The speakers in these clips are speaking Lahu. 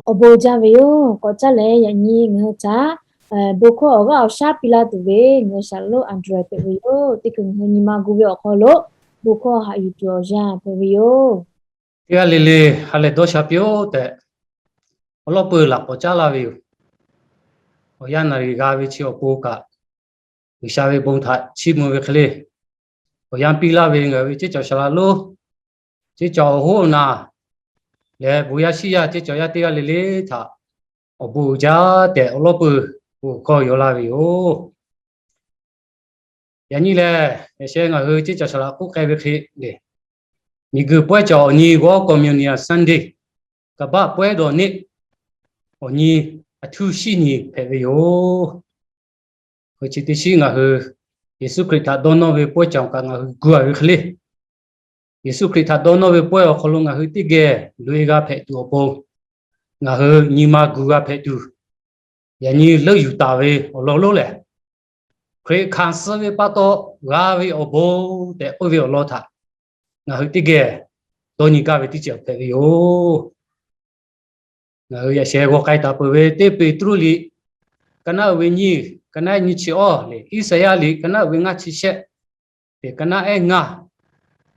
Awˬ bon jaˇ ve yoˬ. K'awꞈ caˇ leh yaꞈ nyi ngaˬ hui htaꞈ bon hkawˇ awˬ g'aˇ awˬ shaˉ piˇ laˇ tuˬ ve ngaˬ hui Shaˍlonˍ Andrew hpehꞈ ve yoˬ. Teˇ hkui ngaˬ hui nyi ma gu ve awˬ hk'aw lo bon hkawˇ haꞈ yuˬ tuˬ awˬ yanˇ hpehꞈ ve yoˬ. Teˇ g'aˇ le le ha lehˬ dawˇ sha piˇ-oˆ tehꞈ, awˬ lawˉ peuˬ laꞈ k'awꞈ caˉ laˇ ve yoˬ. Awˬ yanˇ naˍ riˍ g'a ve chi awˬ pon kaꞈ, G'uiˬsha ve bon htaꞈ chiˇ mvuh ve hk'e le, awˬ yanˇ piˇ laˇ ve ngaˬ hui ve ceˇ cawˬ Shaˍlaꞈ lonˉ, ceˇ cawˬ awˬ hoˉ awˬ naˍ leh bon yaˇ shiˉ yaˇ ceˇ cawˬ yaˇ teˇ g'aˇ le le htaꞈ awˬ bon uiˍ jaˇ tehꞈ awˬ lawˉ peuˬ bon hkawˇ yaw laˇ ve yoˬ. Yaꞈ nyi lehˬ, yaꞈ sheh ngaˬ hui ceˇ cawˬ Shaˍlaꞈ k'oˆ k'ai ve hk'e le, miˬguiˬ pawehˇ cawˬ awˬ nyi World Communion Sunday, ကမ္ဘာ့ပွဲတော်နေ့ awˬ nyi aˬ htuˇ shiˉ nyi hpehꞈ ve yoˬ. Hk'e chi teˇ shiˉ ngaˬ hui Yeˍsuˆ Hkriꞈ htaꞈ dawˇ nawˇ ve pawehˇ cawˬ kaꞈ ngaˬ hui gu-a ve hk'e le, Yeˍsuˆ Hkriꞈ htaꞈ dawˇ nawˇ ve pawehˇ awˬ hk'aw lo ngaˬ hui teˇ geh loꞈ-e g'a hpehꞈ tuˬ awˬ pon, ngaˬ hui nyi ma gu g'a hpehꞈ tuˬ, yaꞈ nyi leuˆ yuˬ taˍ ve awˬ lawn lonˉ lehˬ, Hkriꞈ hkanˍ suh ve pa taw g'a ve awˬ bon tehꞈ k'oˆ ve awˬ lawn htaꞈ ngaˬ hui teˇ geh dawˇ nyi gaˇ ve teˇ ceuˬ hpehꞈ ve yoˬ. Ngaˬ hui yaꞈ sheh g'aw k'ai taˍ peuˬ ve teˇ Peˍtruˆ liꞈ ka naˆ uiˍ ve nyiˇ, ka naˆ nyiˇ chi awˇ leh, Iˉsaˍyaˆ liꞈ ka naˆ uiˍ ve ngaˇ chi shehˆ, teˇ ka naˆ ehˉ ngaˇ,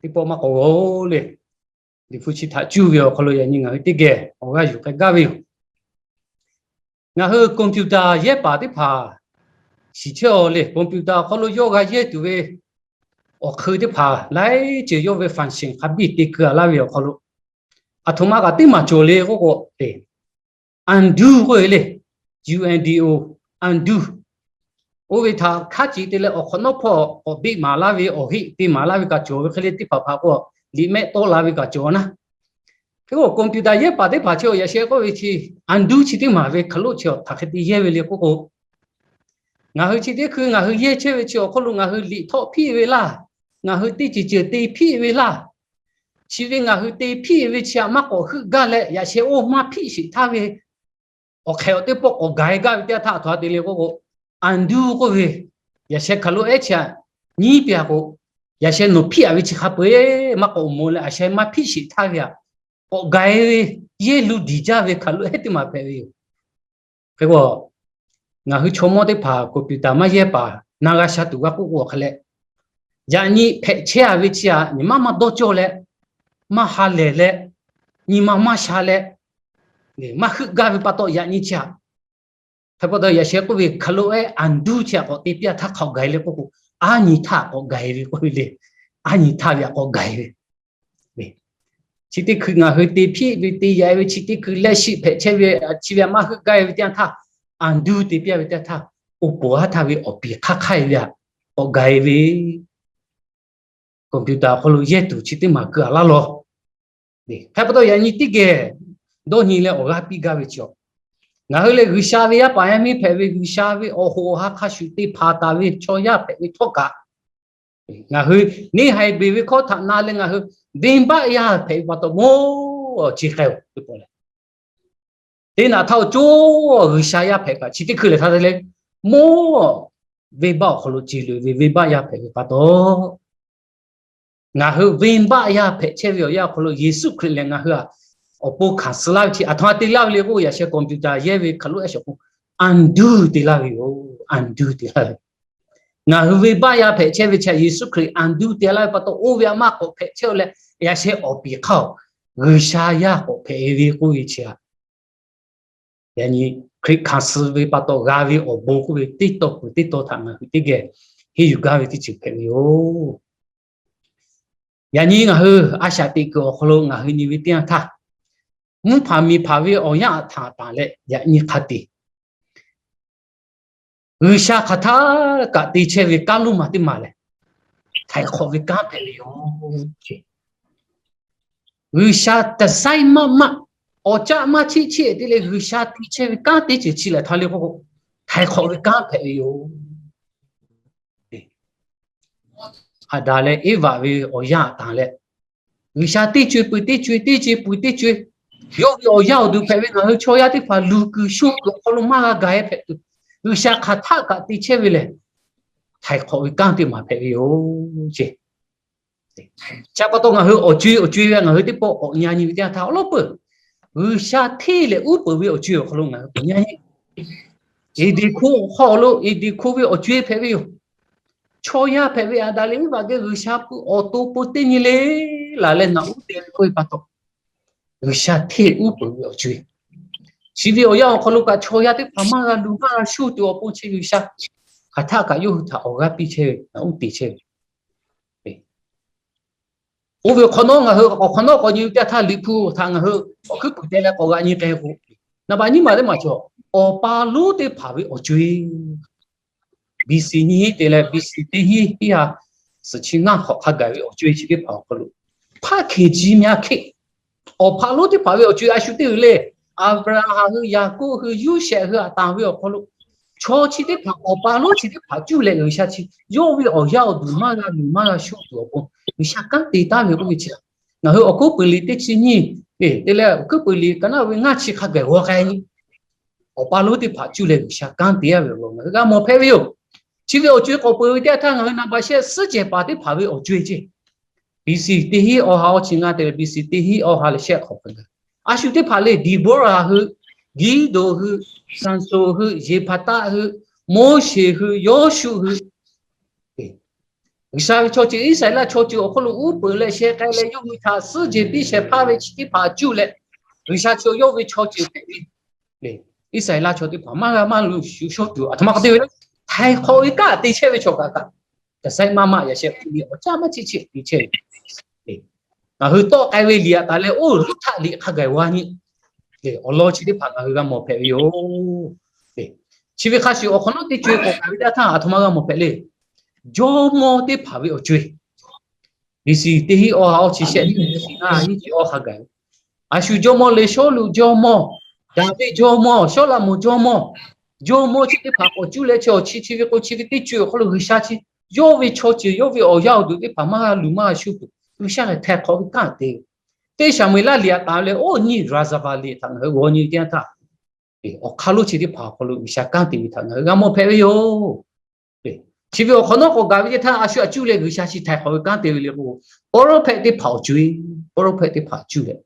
teˇ pawˆ maˇ k'awꞈ g'aw le. Liꞈ hpu chi htaꞈ cuˇ ve awˬ hk'aw lo yaꞈ nyi ngaˬ hui teˇ geh awˬ g'aˇ yuˬ k'ai gaˇ ve yoˬ. Ngaˬ hui computer yehˇ paˍ teˇ hpaˍ shiˍ chehˇ-aw le, computer awˬ hk'aw lo yawˇ g'a yehˇ tuˬ ve awˬ hk'eun teˇ hpaˍ laiˉ ceuˬ yawˇ ve function hk'a biˇ te keu-a laˇ ve awˬ hk'aw lo, aˬ htoꞈ ma kaꞈ teˇ maˬ cawˬ le k'oˆ k'o, undo k'oˆ ve le, U N D O, undo. Oˇ ve htaꞈ hkaˉ ceꞈ te leh awˬ hk'awꞈ nawˉ hpawˇ k'awꞈ beˆ maˍ laˇ ve, awˬ heˆ te maˍ laˇ ve kaꞈ cawˬ ve hk'e le, teˇ hpaˍ hpaˍ k'o liꞈ mehˆ tawˆ la ve kaꞈ cawˬ naˉ. Hk'e k'o computer yehˇ paˍ teˇ hpaˍ chi yaꞈ sheh k'oˆ ve chi undo chi teˇ maˬ ve hkaˬ loˆ chi hk'aˬ hk'e te yehˇ ve le k'oˆ k'o, ngaˬ hui chi teˇ hkui ngaˬ hui yehˇ chehˇ ve chi awˬ hk'aw lo ngaˬ hui liꞈ htawˆ hpiˆ ve laˇ, ngaˬ hui teˇ ceuˬ ceuˬ te hpiˆ ve laˇ, chi ve ngaˬ hui te hpiˆ ve chi htaꞈ maˇ k'awꞈ heuˆ gaˇ leh yaꞈ sheh oˇ maˇ hpiˆ sheˍ htaˇ ve awˬ hk'ehꞈ awˬ teˇ pawˆ k'awꞈ gaˬ-e gaˇ ve teˇ yanˇ htaˇ, aˬ htoꞈ ma te le k'oˆ k'o, undo k'oˆ ve, yaꞈ sheh hkaˬ loˆ ehˉ chi htaꞈ nyiˉ piˇ-a k'o, yaꞈ sheh nawˬ hpiˆ-a ve chi hk'a peu-eˬ maˇ k'awꞈ mawˬ leh, a sheh maˇ hpiˆ sheˍ htaˇ ve htaꞈ k'awꞈ gaˬ-e ve, yehˇ lu diˬ jaˇ ve hkaˬ loˆ ehˉ teˇ maˬ hpehꞈ ve yoˬ. Hk'e k'o, ngaˬ hui chaw mawˇ teˇ hpaˍ computer maˇ yehˇ paˍ na g'a sha tuˬ g'a k'oˆ k'o hk'e leh, yaꞈ nyi hpehꞈ chehˇ-a ve chi htaꞈ nyi ma maˇ dawˇ cawˇ leh, maˇ ha lehˬ leh, nyi ma maˇ sha leh, maˇ heuˆ gaˇ ve pa taw yaꞈ nyi chi htaꞈ, hk'e pa taw yaꞈ sheh k'oˆ ve hkaˬ loˆ ehˉ undo chi htaꞈ k'awꞈ te piˇ-a htaˇ hk'aoꞈ gaˬ-e le k'oˆ k'o, a nyi htaˇ k'awꞈ gaˬ-e ve k'oˆ ve le. A nyi htaˇ ve htaꞈ k'awꞈ gaˬ-e ve Chi teˇ hkui ngaˬ hui te hpiˆ ve te yaꞈ-e ve chi teˇ hkui leh shiˆ hpehꞈ chehˇ ve chi ve htaꞈ maˇ heuˆ gaˇ-e ve teˇ yanˇ htaˇ, undo te piˇ-a ve teˇ yanˇ htaˇ, oˇ poˬ haˉ htaˇ ve awˬ piˍ hk'aˇ hk'aˇ-e ve htaꞈ k'awꞈ gaˬ-e ve computer awˬ hk'aw lo yehˇ tuˬ chi teˇ maˬ keu-a laˇ law. Hk'e pa taw yaꞈ nyi teˇ geh dawˇ nyi leh awˬ g'aˇ piˇ gaˇ ve chi, ngaˬ hui lehˬ G'uiˬsha ve yaˇ paˍ yaˇ miˇ hpehꞈ ve, G'uiˬsha ve awˬ hoꞈ awˬ ha hk'a shuˍ te hpanˍ taˍ ve chaw yaˇ hpehꞈ ve htawˇ kaꞈ, ngaˬ hui neˇ haiˬ beˬ ve hkawˇ htaꞈ na leh ngaˬ hui venˇbaˆ yaˇ hpehꞈ ve pa taw mawˇ chi k'ai-oˬ ve pa leh, teˇ naꞈ htaˇ awˬ co G'uiˬsha yaˇ hpehꞈ kaꞈ chi teˇ hkui lehˬ htaˇ te leh mawˇ venˇbaˆ awˬ hk'aw lo ce loꞈ ve venˇbaˆ yaˇ hpehꞈ ve pa taw, ngaˬ hui venˇbaˆ yaˇ hpehꞈ chehˇ ve awˬ yanˇ awˬ hk'aw lo Yeˍsuˆ Hkriꞈ lehˬ ngaˬ hui-a awˬ pon hkanˍ suh laˇ ve chi aˬ htoꞈ ma te laˇ ve le k'o, yaꞈ sheh computer yehˇ ve hkaˬ loˆ ehˉ shawˍ k'o, undo te laˇ ve yoˬ. Undo te laˇ ve, ngaˬ hui venˇbaˆ yaˇ hpehꞈ chehˇ ve chi Yeˍsuˆ Hkriꞈ undo te laˇ ve pa taw, oˇ ve a maˇ k'awꞈ hpehꞈ chehˇ-o leh, yaꞈ sheh awˬ piˍ hk'aˇ-oˬ, G'uiˬsha yaˇ k'awꞈ hpehꞈ ve k'oˆ ve chi-a, yaꞈ nyi Hkriꞈ hkanˍ suh ve pa taw g'a ve awˬ bon k'oˆ ve teˇ taw peuˬ teˇ taw htaꞈ ngaˬ hui teˇ geh henˇ yuˬ gaˇ ve teˇ ceuˬ hpehꞈ ve yoˬ. Yaꞈ nyi ngaˬ hui a shaꞈ teꞈ kuiˬ awˬ hk'aw lo ngaˬ hui nyi ve teˇ yanˇ htaˇ, mvuhˇ hpanˍ miˬ hpanˍ ve awˬ yanˇ aꞈ htaꞈ tanˬ leh yaꞈ nyi hk'a te G'uiˬsha hk'aˬ htaˇ kaꞈ te chehˇ ve kanˉ lonˉ ma teˇ ma lehˬ, htaiˍ hk'awꞈ ve kanˉ hpehꞈ ve yoˬ. G'uiˬsha tsuhˇ saiˉ maˆ maˆ awˬ caˆ maˇ chiˆ chiˆ te leh G'uiˬsha te chehˇ ve kanˉ teˇ ceuˬ chi lehˬ htaˇ le k'o, htaiˍ hk'awꞈ ve kanˉ hpehꞈ ve yoˬ. Aˍdanˍ leh Eˇvaꞈ ve awˬ yanˇ aꞈ tanˍ leh, G'uiˬsha teˇ co-e peuˬ teˇ co-e, teˇ co-e peuˬ teˇ co-e, yawˇ ve awˬ yanˇ awˬ duˬ hpehꞈ ve ngaˬ hui chaw yaˇ teˇ hpaˍ luˬ kuiˬ sho kuiˬ awˬ hk'aw lo maˇ g'a gaˬ-e hpehꞈ tuˬ, G'uiˬsha hk'aˬ htaˆ kaꞈ te chehˇ ve lehˬ, htaiˍ hk'awꞈ ve kanˉ teˇ maˬ hpehꞈ ve yoˬ ce. Chi pa taw ngaˬ hui awˬ co-e awˬ co-e ve ngaˬ hui teˇ pawˆ k'awꞈ nyi nyi ve teˇ yanˇ htaˇ awˬ lawn peuˬ, G'uiˬsha hteˇ leh uˉ peunˍ ve awˬ co-e awˬ hk'aw lo ngaˬ hui k'awꞈ nyi nyi. Eˍdenˍ hkoˇ awˬ hk'aw lo Eˍdenˍ hkoˇ ve awˬ co-e hpehꞈ ve yoˬ. Chaw yaˇ hpehꞈ ve Aˍdanˍ leh Eˇvaꞈ geh G'uiˬsha pu awˬ to pon teˇ nyi le laˬ leh naꞈ uˉ te ve k'oˆ ve pa taw, G'uiˬsha hteˇ uˉ peunˍ ve awˬ co-e. Chi ve awˬ yanˇ awˬ hk'aw lo kaꞈ chaw yaˇ teˇ hpaˍ maˇ g'a luˬ maˇ g'a sho tuˬ awˬ pon chi G'uiˬsha hk'aˬ htaˆ kaꞈ yawˇ hui htaꞈ awˬ g'aˇ piˇ chehˇ ve, naꞈ uˉ te chehˇ ve. Oˇ ve awˬ hk'awꞈ nawˉ ngaˬ hui awˬ hk'awꞈ nawˉ k'awꞈ nyi ve teˇ yanˇ htaˇ Liꞈ hpu htaꞈ ngaˬ hui awˬ hkuiˉ puiˍ te leh k'awꞈ g'a nyi k'ai k'o, naˍ baꞈ nyiˇ maˬ teˇ maˬ cawˬ, awˬ pa lonˉ teˇ hpaˍ ve awˬ co-e. B C nyiˇ hinˉ te leh B C teˇ hinˉ hinˉ ha suhˍ chi ngaˇ hk'awꞈ hk'a gaˬ ve awˬ co-e chi teˇ hpaˍ awˬ hk'aw lo, hpaˇ hkeꞈ ji myaˇ hkeˆ, awˬ pa lonˉ teˇ hpaˍ ve awˬ co-e a shu teˇ g'uiˬ le, Aˍbraˍhanˍ hui, Yaˍkoˆ hui, Yoˇsehꞈ hui aꞈ tanˍ ve awˬ hk'aw lo, chaw chi teˇ hpaˍ awˬ pa lonˉ chi teˇ hpaˍ cuˇ leh G'uiˬsha chi yawˇ ve awˬ yaˇ awˬ duˬ maˇ g'a luˬ maˇ g'a sho tuˬ awˬ pon G'uiˬsha kanˉ te taˍ ve k'oˆ ve chi, ngaˬ hui awˬ hkuiˉ puiˍ liꞈ teˇ chi nyiˇ, teˇ leh awˬ hkuiˉ puiˍ liꞈ ka naˆ ve ngaˇ chi hk'a gaˬ g'aw k'ai nyi. Awˬ pa lonˉ teˇ hpaˍ cuˇ leh G'uiˬsha kanˉ te-a ve awˬ lawn ngaˬ hui g'a mawˬ hpehꞈ ve yoˬ. Chi ve awˬ co-e k'awꞈ peuˬ ve teˇ yanˇ htaˇ ngaˬ hui naˍ baꞈ shehˆ suhˉ jehˬ paˍ teˇ hpaˍ ve awˬ co-e ce. B C teˇ hinˉ awˬ ha awˬ chi ngaˇ te leh B C teˇ hinˉ awˬ ha leh shehˆ hk'awꞈ hk'a gaˬ, a shu teˇ hpaˍ le, Deˍboˇraˍ hui, Giˇdeˍonˍ hui, Saˍsonˍ hui, Yeˍhpaˍtaˆ hui, Moˉseˍ hui, Yawˇshuˆ hui, G'uiˬsha ve chaw ceuˬ Iˉsaˍreˍlaˆ chaw ceuˬ awˬ hk'oˆ lo uˉ peunˍ leh sheh k'ai leh yawˇ hui htaꞈ suhˉ jehˬ piˇ shehˍ hpaˇ ve chi teˇ hpaˍ cuˇ leh, G'uiˬsha chaw yawˇ ve chaw ceuˬ hpehꞈ ve Iˉsaˍreˍlaˆ chaw teˇ hpaˍ maˇ g'a maˇ luˬ shu shawˉ tuˬ aˬ htoꞈ ma k'oˆ te ve le, htaiˍ hk'awꞈ ve kanˉ te chehˇ ve chaw kaꞈ kaꞈ, kaꞈ saiˉ maˇ maˆ yaꞈ sheh k'oˆ ve awˬ caˇ maˇ chiˆ chiˆ te chehˇ ve. Ngaˬ hui tawˆ k'ai ve liꞈ aꞈ taˍ leh oˇ Ruˇhtaˆ liꞈ hk'a gaˬ g'aw nyi. Awˬ lawn chi teˇ hpaˍ ngaˬ hui g'a mawˬ hpehꞈ ve yoˬ. Chi ve hk'a shuˍ awˬ hk'awꞈ nawˉ teˇ co-e k'awꞈ gaˬ ve teˇ yanˇ htaˇ aˬ htoꞈ ma g'a mawˬ hpehꞈ le. Jawˇmawˇ teˇ hpaˍ ve awˬ co-e. B C teˇ hinˉ awˬ ha awˬ chi shehˆ nyiˇ chi ngaˇ nyiˇ chi awˬ hk'a gaˬ ve, a shu jawˇmawˇ le, Sawˉluꞈ jawˇmawˇ, Daˍviˆ jawˇmawˇ, Sawˉlaꞈmonˍ jawˇmawˇ, jawˇmawˇ chi teˇ hpaˍ k'awꞈ cuˇ leh chi awˬ chi chi ve k'o chi ve teˇ co-e awˬ hk'aw lo G'uiˬsha chi yawˇ ve chaw ceuˬ yawˇ ve awˬ yaˇ awˬ duˬ teˇ hpaˍ maˇ g'a luˬ maˇ g'a shu tuˬ G'uiˬsha lehˬ htaiˍ hk'awꞈ ve kanˉ te ve. Teˇ Saˍmo-eˍlaˆ liꞈ aꞈ taˍ leh oˇ nyi Raˍzaˍvaˍ liꞈ htaꞈ ngaˬ hui g'aw nyi teˇ yanˇ htaˇ, awˬ hk'aˇ lonˉ chi teˇ hpaˍ awˬ hk'aw lo G'uiˬsha kanˉ te ve htaꞈ ngaˬ hui g'a mawˬ hpehꞈ ve yoˬ. Chi ve awˬ hk'awꞈ nawˉ k'awꞈ gaˬ ve teˇ htaˇ a shu aꞈ cuˇ leh G'uiˬsha chi htaiˍ hk'awꞈ ve kanˉ te ve le k'o, pawˇrawˇhpehˆ teˇ hpaˍ awˬ co-e, pawˇrawˇhpehˆ teˇ hpaˍ cuˇ leh,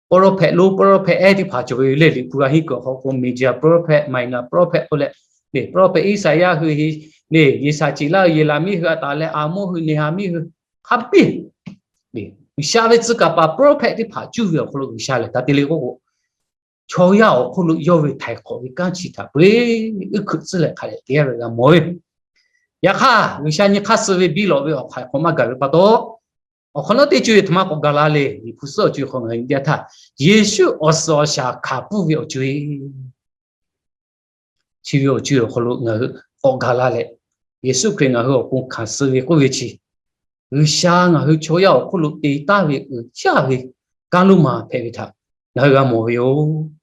pawˇrawˇhpehˆ lonˉ pawˇrawˇhpehˆ ehˉ teˇ hpaˍ cawˬ ve le. Liꞈ hpu g'a henˇ kuiˬ awˬ hk'aw k'o major prophet, minor prophet k'oˆ leh, pawˇrawˇhpehˆ Iˉsaˍyaˆ hui, Yeˍsaˍceˍlaˆ hui, Yeˍlaˍmiˆ hui aꞈ taˍ leh Aˍmoˆ hui, Neˍhaˍmiˆ hui, hk'a biˇ G'uiˬsha ve tcuh kaˍ paˍ pawˇrawˇhpehˆ teˇ hpaˍ cuˇ ve awˬ hk'aw lo G'uiˬsha lehˬ hk'a te le k'oˆ k'o, chaw yaˇ awˬ hk'oˆ lo yawˇ ve htaiˍ hk'awꞈ ve kanˉ chi htaꞈ peu-eˬ uˉ hkeuꞈ tcuhˉ leh hk'a dehꞈ te-a ve g'a mawˬ ve. Yaꞈ hk'aˇ G'uiˬsha nyi hk'aˇ suh ve biˇ lawꞈ ve awˬ hk'aw hk'awꞈ maˇ gaˬ ve pa taw, awˬ hk'awꞈ nawˉ teˇ co-e aˬ htoꞈ ma k'awꞈ gaˬ la le. Liꞈ hpu suhˉ awˬ co-e hk'aw ngaˬ hui nyi teˇ yanˇ htaˇ, Yeˍsuˆ awˬ suhˍ awˬ shaˍ hkanˍ pfuhˇ ve awˬ co-e, chi ve awˬ co-e awˬ hk'aw lo ngaˬ hui k'awꞈ gaˬ la leh, Yeˍsuˆ Hkriꞈ ngaˬ hui awˬ pon hkanˍ suh ve k'oˆ ve chi, G'uiˬsha ngaˬ hui chaw yaˇ awˬ hk'oˆ lo te taˍ ve uiˍ jaˇ ve kanˉ lonˉ ma hpehꞈ ve htaꞈ ngaˬ hui g'a mawˬ ve yoˬ.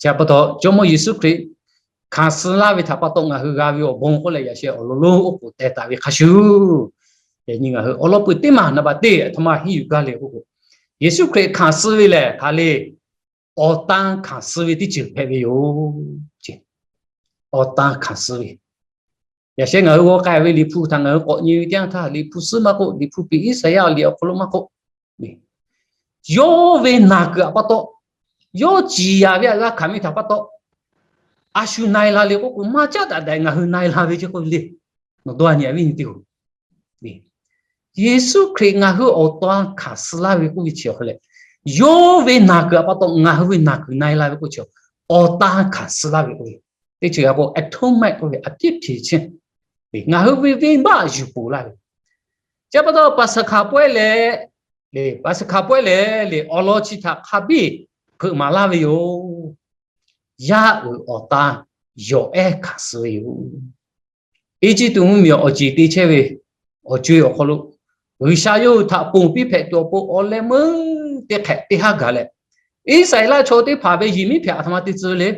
Chi pa taw Jawˇmawˇ Yeˍsuˆ Hkriꞈ hkanˍ suh laˇ ve htaꞈ pa taw ngaˬ hui g'a ve awˬ bon k'oˆ leh yaꞈ sheh awˬ lawn lonˉ oˉ k'oˍ teh taˍ ve hk'a shuˍ, yaꞈ nyi ngaˬ hui awˬ lawn peuˬ teˇ maˬ naˍ baꞈ teˇ aˬ htoꞈ ma henˇ yuˬ gaˇ le k'oˆ k'o, Yeˍsuˆ Hkriꞈ hkanˍ suh ve lehˬ hk'aˬ le, awˬ tan hkanˍ suh ve teˇ ceuˬ hpehꞈ ve yoˬ. Awˬ tan hkanˍ suh ve, yaꞈ sheh ngaˬ hui g'aw k'ai ve Liꞈ hpu htaꞈ ngaˬ hui k'awꞈ nyi ve teˇ yanˇ htaˇ, Liꞈ hpu suhˉ maˇ k'oˆ, Liꞈ hpu piˍ Iˉsaˍyaˆ liꞈ awˬ hk'aw lo maˇ k'oˆ, yawˇ ve naˬ kuiˬ aꞈ pa taw, yawˇ ciˍ yaˍ ve aꞈ g'a hkanˍ ve htaꞈ pa taw, a shu na-e la le k'oˆ k'o, maˇ caˉ daꞈ daꞈ ngaˬ hui na-e la ve ce k'oˆ ve le. Nawˬ dawˇ a nyi a viˉ nyi teˇ-oˬ, Yeˍsuˆ Hkriꞈ ngaˬ hui awˬ tan hkanˍ suh laˇ ve k'oˆ ve chi awˬ hk'aw leh, yawˇ ve naˬ kuiˬ aꞈ pa taw ngaˬ hui ve naˬ kuiˬ na-e la ve k'oˆ chi, awˬ tan hkanˍ suh laˇ ve k'oˆ ve, teˇ ceuˬ g'a k'o atonement k'oˆ ve အပြစ်ဖြေခြင်း, ngaˬ hui ve venˇbaˆ yuˬ ponˬ laˇ ve. Chi pa taw Paˍsaˍhkaˍ pawehˇ lehˬ, Paˍsaˍhkaˍ pawehˇ lehˬ le awˬ lawn chi htaꞈ hk'a biˇ hpeuꞈ maˍ laˇ ve yoˬ. Yaˇ uiˍ awˬ tan yawˬ ehˉ hkanˍ suh ve yoˬ. Eˇjiˇtuꞈ mvuhˇmiˬ awˬ ceˬ te chehˇ ve awˬ co-e awˬ hk'aw lo, G'uiˬsha yawˇ hui htaꞈ ponˬ piˇ hpehꞈ tuˬ awˬ pon awˬ leh meuˇ teˇ hk'ehꞈ teˇ haˉ gaˬ leh, Iˉsaˍreˍlaˆ chaw teˇ hpaˍ ve yehˬ miˉ hpehꞈ aˬ htoꞈ ma te tcuh ve le.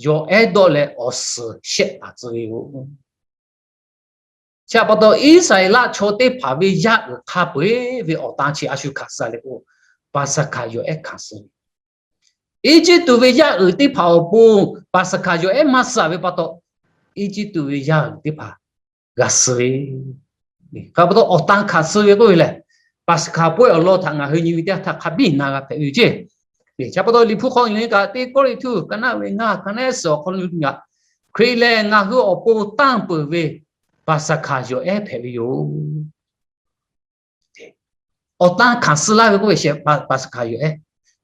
Yawˬ ehˉ dawˆ leh awˬ suhˍ shehˆ taˍ tcuh ve yoˬ. Chi pa taw, Iˉsaˍreˍlaˆ chaw teˇ hpaˍ ve yaˇ uiˍ hk'a peu-eˬ ve awˬ tan chi a shu hkanˍ suh leh k'o, Paˍsaˍhkaˍ yawˬ ehˉ hkanˍ suh ve. Eˇjiˇtuꞈ ve yaˇ uiˍ teˇ hpaˍ awˬ pon Paˍsaˍhkaˍ yawˬ ehˉ maˇ suh ve pa taw, Eˇjiˇtuꞈ ve yaˇ uiˍ teˇ hpaˍ g'a suh ve. Hk'a pa taw, awˬ tan hkanˍ suh ve k'oˆ ve lehˬ, Paˍsaˍhkaˍ pawehˇ awˬ lawn htaꞈ ngaˬ hui nyi ve teˇ yanˇ htaˇ hk'a biˇ na g'a hpehꞈ ve yoˬ ceˇ. Chi pa taw, Liꞈ hpu hk'aw nyi kaꞈ, Teˇ Kawˇrenˍhtuˆ ka naˆ ve ngaˇ, ka naˆ ehˉ suhˍ awˬ hk'aw lo ngaˬ, Hkriꞈ lehˬ ngaˬ hui awˬ pon tanˇ peuˬ ve Paˍsaˍhkaˍ yawˬ ehˉ hpehꞈ ve yoˬ. Awˬ tan hkanˍ suh laˇ ve k'oˆ ve shehˍ, Paˍsaˍhkaˍ yawˬ ehˉ.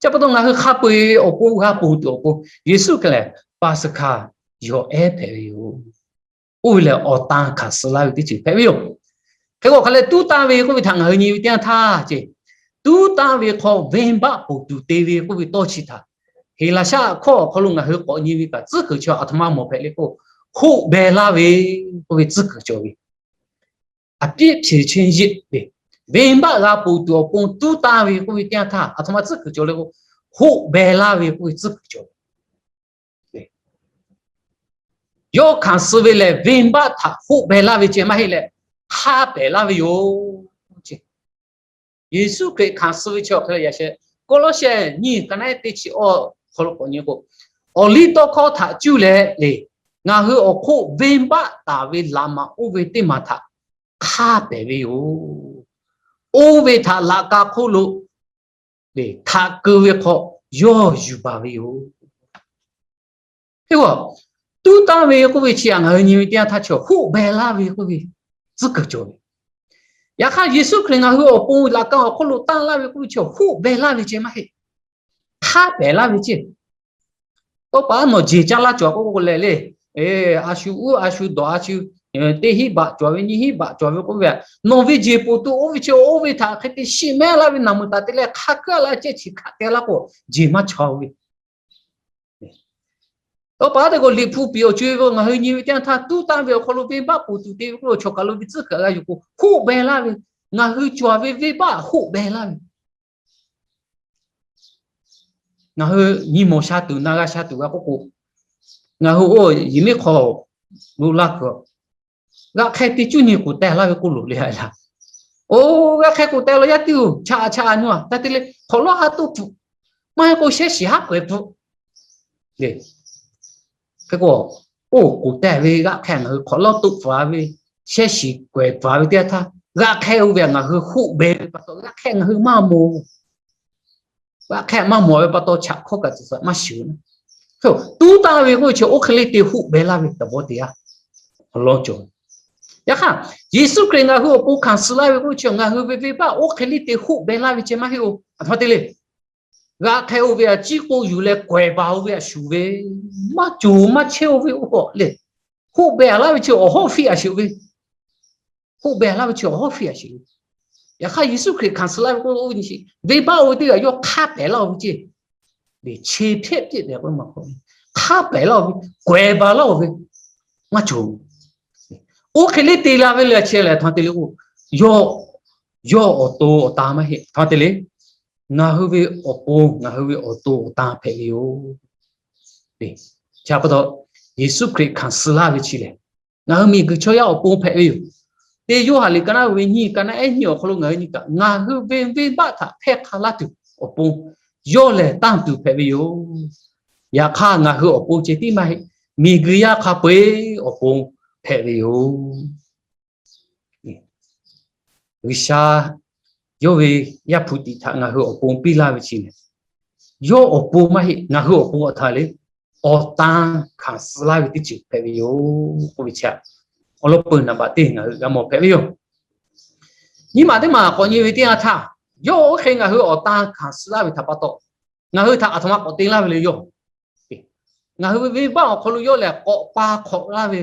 Chi pa taw, ngaˬ hui hk'a peu-eˬ awˬ pon g'a ponˬ tuˬ awˬ pon, Yeˍsuˆ Hkriꞈ lehˬ Paˍsaˍhkaˍ yawˬ ehˉ hpehꞈ ve yoˬ. Oˇ ve lehˬ, awˬ tan hkanˍ suh laˇ ve teˇ ceuˬ hpehꞈ ve yoˬ. Hk'e k'o, hk'a leh tuˉ tanˇ ve k'oˆ ve htaꞈ ngaˬ hui nyi ve teˇ yanˇ htaˇ ceˇ, tuˉ tanˇ ve hk'aw venˇbaˆ ponˬ tuˬ te ve k'oˆ ve tawˇ chi htaꞈ Heˍlaˍsaˆ hkawˇ awˬ hk'aw lo ngaˬ hui k'awꞈ nyi ve kaꞈ, tcuhˉ kuiˬ chaw aˬ htoꞈ ma mawˬ hpehꞈ le k'o, hoˆ beh laˇ ve k'oˆ ve tcuhˉ kuiˬ cawˬ ve. A piˉ che che yeˆ ve, venˇbaˆ g'a ponˬ tuˬ awˬ pon tuˉ tanˇ ve k'oˆ ve teˇ yanˇ htaˇ, aˬ htoꞈ ma tcuhˉ kuiˬ cawˬ le k'o, hoˆ beh laˇ ve k'oˆ ve tcuhˉ kuiˬ cawˬ. Yawˇ hkanˍ suh ve lehˬ, venˇbaˆ htaꞈ hoˆ beh laˇ ve ceh maˇ heˆ leh, hk'aˇ pehˍ laˇ ve yoˬ. Yeˍsuˆ Hkriꞈ hkanˍ suh ve chi awˬ hk'e leh yaꞈ sheh, Kawˇlawˇsehˇ nyiˇ ka naˆ ehˉ teˇ chi awˇ hk'aw lo k'awꞈ nyi k'o, awˬliˇtawˇhkawˇ htaꞈ cuˇ leh le, ngaˬ hui awˬ hk'oˆ venˇbaˆ taˍ ve laꞈ maꞈ oˇ ve teˇ maˬ htaꞈ hk'aˇ pehˍ ve yoˬ. Oˇ ve htaꞈ laꞈ ka hk'oˆ lo htaꞈ keu ve hk'aw yawˇ yuˬ baˬ ve yoˬ. Hk'e k'o, tuˉ tanˇ ve k'oˆ ve chi htaꞈ ngaˬ hui nyi ve teˇ yanˇ htaˇ chi hoˆ beh laˇ ve k'oˆ ve tcuhˉ kuiˬ cawˬ ve. Yaꞈ hk'aˇ, Yeˍsuˆ Hkriꞈ ngaˬ hui awˬ pon laꞈ ka awˬ hk'oˆ lo tanˇ laˇ ve k'oˆ ve chi hoˆ beh laˇ ve ceh maˇ heˆ. Hk'aˇ pehˍ laˇ ve ceh. Tawˇ pa nawˬ jeˬ caˇ laˇ cawˬ k'oˆ k'o leh le, a shu uˉ a shu dawˬ a shu, teˇ hinˉ baꞈ cawˬ ve, nyiˇ hinˉ baꞈ cawˬ ve k'oˆ ve, nawˬ ve jeˬ poˬ tuˬ oˇ ve chi oˇ ve htaꞈ hk'e te shiˍ mehˉ laˇ ve naˬ meuˬ taˍ te leh hk'a keu laˇ ceh chi hk'aˬ te laˇ k'o, jeˬ maˇ chaw ve. Tawˇ pa te k'o, Liꞈ hpu piˍ awˬ co-e ve ngaˬ hui nyi ve teˇ yanˇ htaˇ, tuˉ tanˇ ve awˬ hk'aw lo venˇbaˆ ponˬ tuˬ te ve k'oˆ lo, chaw kaˬ lo ve tcuhˉ kuiˬ g'a yuˬ k'o, hoˆ beh laˇ ve, ngaˬ hui cawˬ ve venˇbaˆ hoˆ beh laˇ ve. Ngaˬ hui nyi mawˬ sha tuˬ na g'a sha tuˬ g'a k'oˆ k'o, ngaˬ hui oˇ yehˬ miˉ hk'aw lo laˇ kuiˬ, g'aꞈ hk'e te cuˇ nyi k'oˍ teh laˇ ve k'oˆ loˍ le a laˇ. Oˇ, g'aꞈ hk'e k'oˍ teh la yaˇ tiˉ-oˬ, chaꞈ chaꞈ nyi a ta te le hk'awꞈ lawˉ ha toˆ pfuhꞈ, maˇ heˆ k'o shehˉ shiˍ haˉ k'awehꞈ pfuhꞈ le. Hk'e k'o, oˇ k'oˍ teh ve g'aꞈ hk'e ngaˬ hui hk'awꞈ lawˉ toˆ pfuhꞈ ve, shehˉ shiˍ k'awehꞈ pfuhꞈ ve teˇ yanˇ htaˇ, g'aꞈ hk'e oˇ ve ngaˬ hui hoˆ beh ve pa taw, g'aꞈ hk'e ngaˬ hui maˇ mawˬ g'aꞈ hk'e maˇ mawˬ ve pa taw, chaꞈ hkawˇ kaꞈ tcuhˍ tcuhˍ maˇ shiˍ. Tuˉ tanˇ ve k'oˆ ve chi oˇ hk'e le te hoˆ beh laˇ ve tawˇ bawˇ te yaˇ awˬ lawn cawˬ. Yaꞈ hk'aˇ, Yeˍsuˆ Hkriꞈ ngaˬ hui awˬ pon hkanˍ suh laˇ ve k'oˆ ve chi ngaˬ hui ve venˇbaˆ oˇ hk'e le te hoˆ beh laˇ ve ceh maˇ heˆ-oˬ. Aˬ htoꞈ ma te le, g'aꞈ hk'e oˇ ve a ciˉ k'oˆ yuˬ leh k'awehꞈ baˬ oˇ ve a shuˍ ve, maˇ cawˬ maˇ chehˇ oˇ ve oˇ k'awꞈ le, hoˆ beh a laˇ ve chi awˬ hawˉ fiˇ a shuˍ ve, hoˆ beh a laˇ ve chi awˬ hawˉ fiˇ a shuˍ ve. Yaꞈ hk'aˇ, Yeˍsuˆ Hkriꞈ hkanˍ suh laˇ ve k'oˆ ve nyi chi, venˇbaˆ oˇ ve teˇ g'aˇ yawˇ hk'aˇ pehˍ laˇ-oˬ ve ceh, le chi hpehꞈ piˇ tehꞈ k'oˆ ma hk'aw, hk'aˇ pehˍ laˇ-oˬ ve, k'awehꞈ baˬ laˇ-oˬ ve, maˇ cawˬ. Oˇ hk'e le te la ve le a chehˇ leh htoꞈ ma te le k'o, yawˇ, yawˇ awˬ to awˬ ta maˇ heˆ. Htoꞈ ma te le, ngaˬ hui ve awˬ pon, ngaˬ hui ve awˬ to awˬ ta hpehꞈ ve yoˬ. Chi pa taw, Yeˍsuˆ Hkriꞈ hkanˍ suh laˇ ve chi lehˬ, ngaˬ hui miˬguiˬ chaw yaˇ awˬ pon hpehꞈ ve yoˬ. Teˇ Yoˇhanˬ liꞈ ka naˆ ve nyiˇ, ka naˆ ehˉ nyiˇ awˬ hk'aw lo ngaˬ hui nyi kaꞈ, ngaˬ hui ve venˇbaˆ htaꞈ hpehˇ hk'a laˇ tuˬ awˬ pon yawˇ lehˬ tanˇ tuˬ hpehꞈ ve yoˬ. Yaꞈ hk'aˇ, ngaˬ hui awˬ pon ceh tiˉ maˇ heˆ, miˬguiˬ yaˇ hk'a peu-eˬ awˬ pon hpehꞈ ve yoˬ. G'uiˬsha yawˇ ve Yaˇ hpu tiꞈ htaꞈ ngaˬ hui awˬ pon piˇ laˇ ve chi lehˬ, yawˇ awˬ pon maˇ heˆ, ngaˬ hui awˬ pon aˬ htoꞈ ma le, awˬ tan hkanˍ suh laˇ ve teˇ ceuˬ hpehꞈ ve yoˬ k'oˆ ve chi, awˬ lawn peuˬ naˍ baꞈ teˇ ngaˬ hui g'a mawˬ hpehꞈ ve yoˬ. Nyiˇ maˬ teˇ maˬ k'awꞈ nyi ve teˇ yanˇ htaˇ, yawˇ oˇ hk'e ngaˬ hui awˬ tan hkanˍ suh laˇ ve htaꞈ pa taw, ngaˬ hui htaꞈ aˬ htoꞈ ma k'awꞈ te laˇ ve le yoˬ. Ngaˬ hui ve venˇbaˆ awˬ hk'aw lo yawˇ lehˬ k'awꞈ pa hk'awꞈ laˇ ve,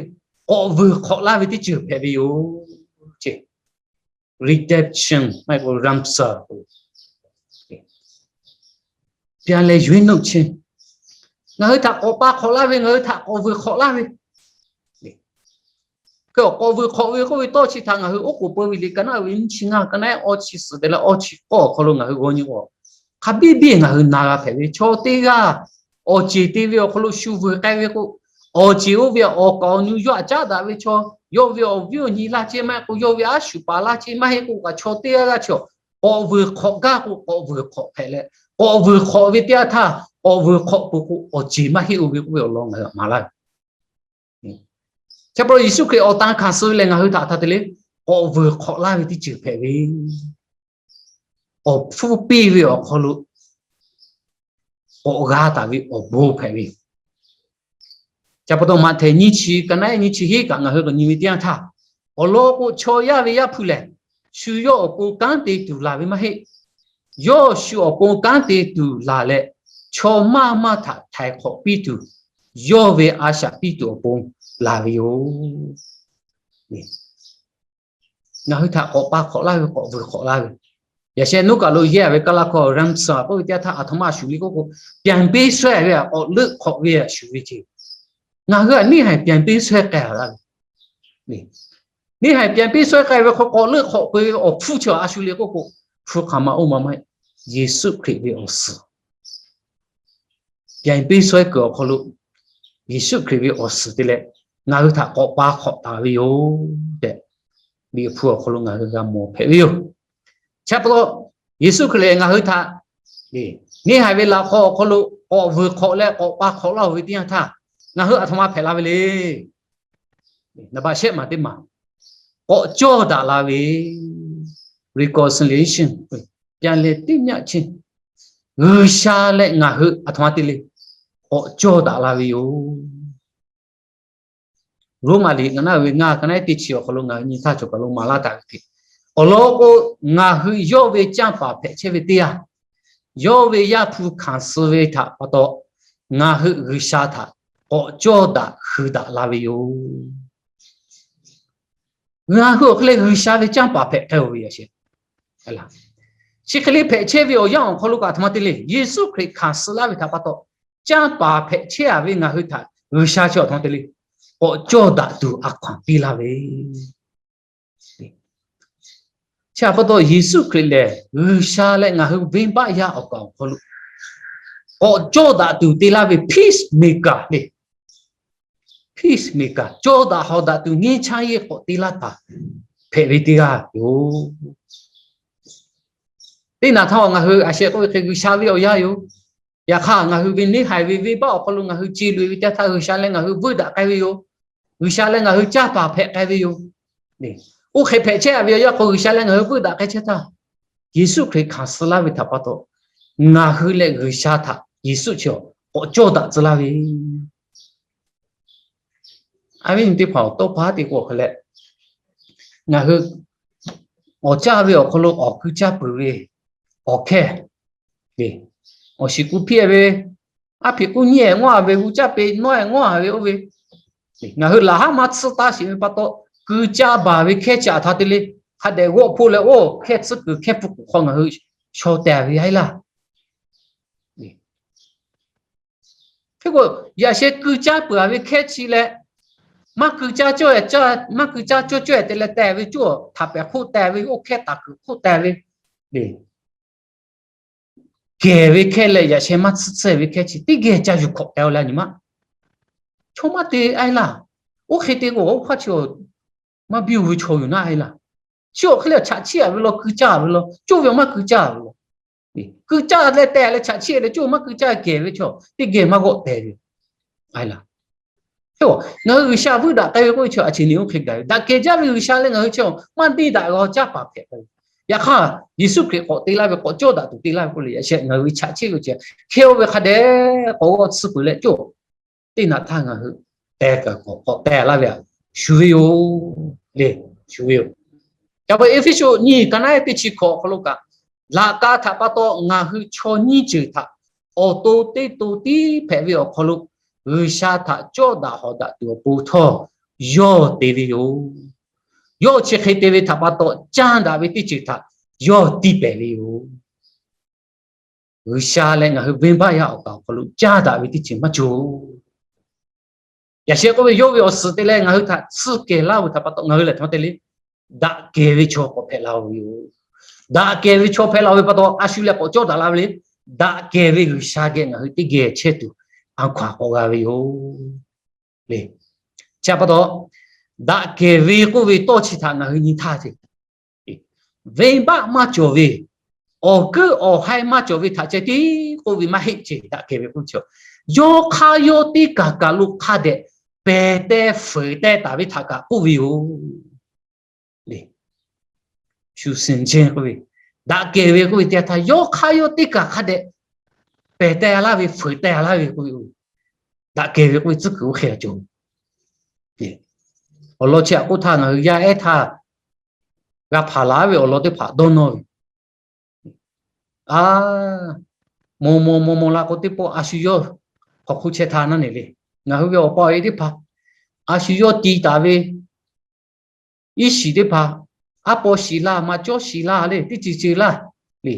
k'awꞈ vuiˬ hk'awꞈ laˇ ve teˇ ceuˬ hpehꞈ ve yoˬ. Redemption maˇ heˆ k'o ransom, ပြန်လည်ရွေးနှုတ်ခြင်း, ngaˬ hui htaꞈ k'awꞈ pa hk'awꞈ laˇ ve, ngaˬ hui htaꞈ k'awꞈ vuiˬ hk'awꞈ laˇ ve, hk'e k'awꞈ vuiˬ hk'awꞈ ve k'oˆ ve tawˇ chi htaꞈ ngaˬ hui oˉ k'oˍ pui ve liꞈ ka naˆ ve nyiˇ chi ngaˇ, ka naˆ ehˉ awˇ chi suhˍ te leh awˇ chi k'awˇ awˬ hk'aw lo ngaˬ hui g'aw nyi k'o, Hk'a biˇ biˇ ngaˬ hui na g'a hpehꞈ ve chaw teˇ g'aˇ, awˬ ceˬ te ve awˬ hk'aw lo shu vuiˬ k'ai ve k'o, awˬ ceˬ oˇ ve awˬ kaˍ awˬ nu yawˇ htaꞈ caˉ daꞈ ve chaw, yawˇ ve awˬ viˉ awˬ nyi laˇ chehˇ maˇ heˆ k'o, yawˇ ve aˉ shuˍ paˍ laˇ chehˇ maˇ heˆ k'o, kaꞈ chaw teˇ g'aˇ g'aˇ chi k'awꞈ vuiˬ hk'awꞈ gaˇ k'o, k'awꞈ vuiˬ hk'awꞈ hpehꞈ leh, k'awꞈ vuiˬ hk'awꞈ ve teˇ yanˇ htaˇ, k'awꞈ vuiˬ hk'awꞈ peuˬ k'o, awˬ ceˬ maˇ heˆ oˇ ve k'oˆ ve awˬ lawn ngaˬ hui maˍ laˇ ve. Chi pa taw Yeˍsuˆ Hkriꞈ awˬ tan hkanˍ suh ve lehˬ, ngaˬ hui htaꞈ hk'a te le, k'awꞈ vuiˬ hk'awꞈ laˇ ve teˇ ceuˬ hpehꞈ ve, awˬ hpfuhˇ piˇ ve awˬ hk'aw lo k'awꞈ g'a taˍ ve awˬ bon hpehꞈ ve yoˬ. Chi pa taw Maꞈhtehˍ nyiˇ chi, ka naˉ nyiˇ chi hiˉ kaꞈ ngaˬ hui k'awꞈ nyi ve teˇ yanˇ htaˇ, awˬ lawn k'o, chaw yaˇ ve Yaˇ hpu lehˬ, shu yawˇ awˬ pon kanˉ te tuˬ laˬ ve maˇ heˆ. Yawˇ shu awˬ pon kanˉ te tuˬ laˬ leh, chaw maˇ maˇ htaꞈ htaiˍ hk'awꞈ piˇ tuˬ, yawˇ ve a shaꞈ piˇ tuˬ awˬ pon laˬ ve yoˬ. Ngaˬ hui htaꞈ k'awꞈ pa hk'awꞈ laˇ ve, k'awꞈ vuiˬ hk'awꞈ laˇ ve, yaꞈ sheh nuˉ kaˬ lo yehˇ ve kaˇ laˇ hkawˇ ransom k'oˆ ve teˇ yanˇ htaˇ, aˬ htoꞈ ma shuˍ le k'oˆ k'o, ပြန်ပေးဆွဲ ve, k'awꞈ leuˆ hk'awꞈ ve shuˍ ve ce. Ngaˬ hui a neˇ haiˬ ပြန်ပေးဆွဲ k'ai a laˇ ve, neˇ haiˬ ပြန်ပေးဆွဲ k'ai ve hk'aw k'awꞈ leuˆ hk'awꞈ peuˬ ve awˬ hpfuhˇ chi a shu le k'oˆ k'o, hpu hk'aˬ ma oˇ ma maˇ heˆ. Yeˍsuˆ Hkriꞈ ve awˬ suhˍ ပြန်ပေးဆွဲ kuiˬ awˬ hk'aw lo, Yeˍsuˆ Hkriꞈ ve awˬ suhˍ te leh, ngaˬ hui htaꞈ k'awꞈ pa hk'awꞈ taˍ ve yoˬ tehꞈ, Liꞈ hpu awˬ hk'aw lo ngaˬ hui g'a mawˬ hpehꞈ ve yoˬ. Chi pa taw, Yeˍsuˆ Hkriꞈ lehˬ ngaˬ hui htaꞈ neˇ haiˬ ve laꞈ hk'aw awˬ hk'aw lo k'awꞈ vuiˬ hk'awꞈ leh k'awꞈ pa hk'awꞈ laˇ-oˬ ve teˇ yanˇ htaˇ, ngaˬ hui aˬ htoꞈ ma hpehꞈ la ve le. Naˍ baꞈ shehˆ maˬ teˇ maˬ, k'awꞈ cawˇ daꞈ la ve, reconciliation, ပြန်လည်သင့်မြတ်ခြင်း, G'uiˬsha leh ngaˬ hui aˬ htoꞈ ma te le, k'awꞈ cawˇ daꞈ la ve yoˬ. Roˉmaꞈ liꞈ ngaˬ naˉ ve ngaˬ ka naˉ teˇ chi awˬ hk'aw lo ngaˬ hui nyi htaˇ cawˬ kaˬ lo maˍ laˇ taˍ ve hk'e, awˬ lawn k'o, ngaˬ hui yawˇ ve canˇ paˍ hpehꞈ chehˇ ve teˇ yanˇ, yawˇ ve Yaˇ hpu hkanˍ suh ve htaꞈ pa taw, ngaˬ hui G'uiˬsha htaꞈ k'awꞈ cawˇ daꞈ hui daꞈ la ve yoˬ. Ngaˬ hui awˬ hk'e leh G'uiˬsha ve canˇ paˍ hpehꞈ k'ai-oˬ ve yaꞈ sheh, chi hk'e le hpehꞈ chehˇ ve awˬ yanˇ awˬ hk'aw lo kaꞈ aˬ htoꞈ ma te le, Yeˍsuˆ Hkriꞈ hkanˍ suh laˇ ve htaꞈ pa taw, canˇ paˍ hpehꞈ chehˇ a ve ngaˬ hui htaꞈ G'uiˬsha chi aˬ htoꞈ ma te le, k'awꞈ cawˇ daꞈ tuˬ a hkaw anˬ piˇ laˇ ve. Chi pa taw Yeˍsuˆ Hkriꞈ lehˬ G'uiˬsha leh ngaˬ hui venˇbaˆ yaˇ awˬ kaˍ awˬ hk'aw lo k'awꞈ cawˇ daꞈ tuˬ te laˇ ve peacemaker le. Peacemaker, cawˇ daꞈ hawˍ daꞈ tuˬ ငြိမ်းချမ်းရေး k'awꞈ te laˇ taˍ hpehꞈ ve teˇ g'aˇ yoˬ. Teˇ naꞈ htaˇ ngaˬ hui a sheh k'oˆ ve hk'e G'uiˬsha ve awˬ yanˇ yoˬ. Yaꞈ hk'aˇ ngaˬ hui ve neˇ haiˬ ve venˇbaˆ awˬ hk'aw lo ngaˬ hui ce loꞈ-e ve teˇ yanˇ htaˇ G'uiˬsha leh ngaˬ hui vuiˇ daꞈ k'ai ve yoˬ. G'uiˬsha leh ngaˬ hui canˇ paˍ hpehꞈ k'ai ve yoˬ. Oˇ hk'e hpehꞈ chehˇ a ve awˬ yanˇ k'o G'uiˬsha leh ngaˬ hui vuiˇ daꞈ k'ai chehˇ htaˇ, Yeˍsuˆ Hkriꞈ hkanˍ suh laˇ ve htaꞈ pa taw, ngaˬ hui leh G'uiˬsha htaꞈ Yeˍsuˆ chi k'awꞈ cawˇ daꞈ tcuh laˇ ve. A viˉ nyi teˇ hpaˍ awˬ tawˇ pa te k'o hk'e leh, ngaˬ hui awˬ caˇ ve awˬ hk'aw lo awˬ ku caˇ peuˬ ve awˬ hkehˇ, awˬ shiˍ ku hpiˇ ve, aˉ hpiꞈ k'uˇ nyi-e ngawˇ ve, g'uˇ caˇ pe nawˉ-e ngawˇ ve oˇ ve, ngaˬ hui laꞈ haˉ maˇ tsuhˇ taˇ sheˍ ve pa taw, ku caˇ baˬ ve hkehˇ chi aˬ htoꞈ ma te le, hk'a dehꞈ g'awˆ hpoˆ leh oˇ hkehˇ tsuhˇ kuiˬ hkehˇ pun k'oˍ hk'aw ngaˬ hui shaw tehˬ ve a laˇ. Hk'e k'o, yaꞈ sheh ku caˇ peuˬ a ve hkehˇ chi leh, maˇ ku caˇ cawˇ, maˇ ku caˇ cawˇ cawˇ-e te leh tehˬ ve cawˇ htaꞈ pehˬ hk'oˆ tehˬ ve, oˇ hkehˇ taˍ kuiˬ hk'oˆ tehˬ ve, kehˬ ve hkehˇ leh yaꞈ sheh maˇ tsuhˇ tsuhˇ ve hkehˇ chi teˇ geh ca yuˬ hk'awꞈ k'ai-o leh nyi ma. Chaw maˇ te a laˇ. Oˇ hk'e te k'o, oˇ hpaˇ chi maˇ biˇ-o ve chaw yoˬ naˉ a laˇ. Chi awˬ hk'e leh chaꞈ chiˇ a ve law, ku caˇ ve law, cawˇ ve maˇ ku caˇ ve law. Ku caˇ leh tehˬ leh chaꞈ chiˇ leh cawˇ maˇ ku caˇ kehˬ ve chaw teˇ geh maˇ g'awˆ tehˬ ve a laˇ. Ngaˬ hui G'uiˬsha vuiˇ daꞈ k'ai ve k'oˆ ve chi a chi ni oˇ hk'e gaˬ ve, daꞈ kehˬ jaˇ ve G'uiˬsha leh ngaˬ hui chi maˇ diˇ daꞈ g'a caˇ paˍ hpehꞈ k'ai ve. Yaꞈ hk'aˇ, Yeˍsuˆ Hkriꞈ k'awꞈ te laˇ ve k'awꞈ cawˇ daꞈ tuˬ te laˇ ve k'oˆ leh yaꞈ sheh ngaˬ hui ve chaꞈ chiˇ ve chi hkehˇ-o ve hk'a dehꞈ k'awꞈ g'awˇ tsuhˇ peuˬ leh cawˇ teˇ naꞈ htaˇ ngaˬ hui teh kaꞈ k'awꞈ teh laˇ ve shuˍ ve yoˬ le, shuˍ ve yoˬ. Ca pa Eˇfeˇsuꞈ nyiˇ ka naˉ teˇ chi hkawꞈ awˬ hk'aw lo kaꞈ, laꞈ ka htaꞈ pa taw ngaˬ hui chaw nyiˇ ceuˬ htaꞈ awˬ to teˇ to tiˉ hpehꞈ ve awˬ hk'aw lo, G'uiˬsha htaꞈ cawˇ daꞈ hawˍ daꞈ tuˬ awˬ pon htawˇ yawˇ te ve yoˬ. Yawˇ chi hk'e te ve htaꞈ pa taw caˇ daꞈ ve teˇ ceuˬ htaꞈ yawˇ tiˇ pehˍ ve yoˬ. G'uiˬsha leh ngaˬ hui venˇbaˆ yaˇ awˬ kaˍ awˬ hk'aw lo caˇ daꞈ ve teˇ ceuˬ maˇ cawˬ. Yaꞈ sheh k'oˆ ve yawˇ ve awˬ suhˍ te leh ngaˬ hui htaꞈ tsuhˇ kehˬ laˇ-oˬ ve htaꞈ pa taw ngaˬ hui lehˬ htaꞈ ma te le, daꞈ kehˬ ve chaw k'awꞈ hpehꞈ la-o ve yoˬ. Daꞈ kehˬ ve chaw hpehꞈ la-o ve pa taw a shu leh k'awꞈ cawˇ daꞈ la ve le. daꞈ kehˬ ve G'uiˬsha geh ngaˬ hui teˇ geh chehˇ tuˬ, a hkaw aˬ k'awꞈ g'a ve yoˬ le. Chi pa taw, daꞈ kehˬ ve k'oˆ ve tawˇ chi htaꞈ ngaˬ hui nyi htaˇ ce, venˇbaˆ maˇ cawˬ ve, awˬ kuiˉ awˬ haiˇ maˇ cawˬ ve htaꞈ ceh tiˉ k'oˆ ve maˇ heˆ ce. Daꞈ kehˬ ve k'oˆ ve chi, yawˇ hk'aˇ yawˇ teˇ kaˬ kaˬ lo hk'a dehꞈ pehˬ teh fuiˍ teh taˍ ve htaꞈ kaꞈ k'oˆ ve yoˬ. Shu suhˍ jehˇ k'oˆ ve, daꞈ kehˬ ve k'oˆ ve teˇ yanˇ htaˇ, yawˇ hk'aˇ yawˇ teˇ kaˬ hk'a dehꞈ pehˬ teh laˇ ve, fuiˍ teh laˇ ve k'oˆ ve, daꞈ kehˬ ve k'oˆ ve tcuhˉ kuiˬ oˇ hk'e a cawˬ. Awˬ lawn chi htaꞈ k'oˆ htaˇ, ngaˬ hui yaˇ ehˉ htaˇ g'a hpanˍ laˬ ve awˬ lawn teˇ hpaˍ dawˇ nawˇ ve, a, maw maw maw maw la k'o, teˇ pawˆ a shu yawˇ hk'aw hk'oˆ chehˇ htaˇ naˉ ne le. Ngaˬ hui ve awˬ pa awˬ e teˇ hpaˍ a shu yawˇ ti taˍ ve iˉ shiˍ teˇ hpaˍ, aˉ paw shiˍ laˇ, maꞈ cawˇ shiˍ laˇ le, teˇ ceuˬ ceuˬ laˇ le.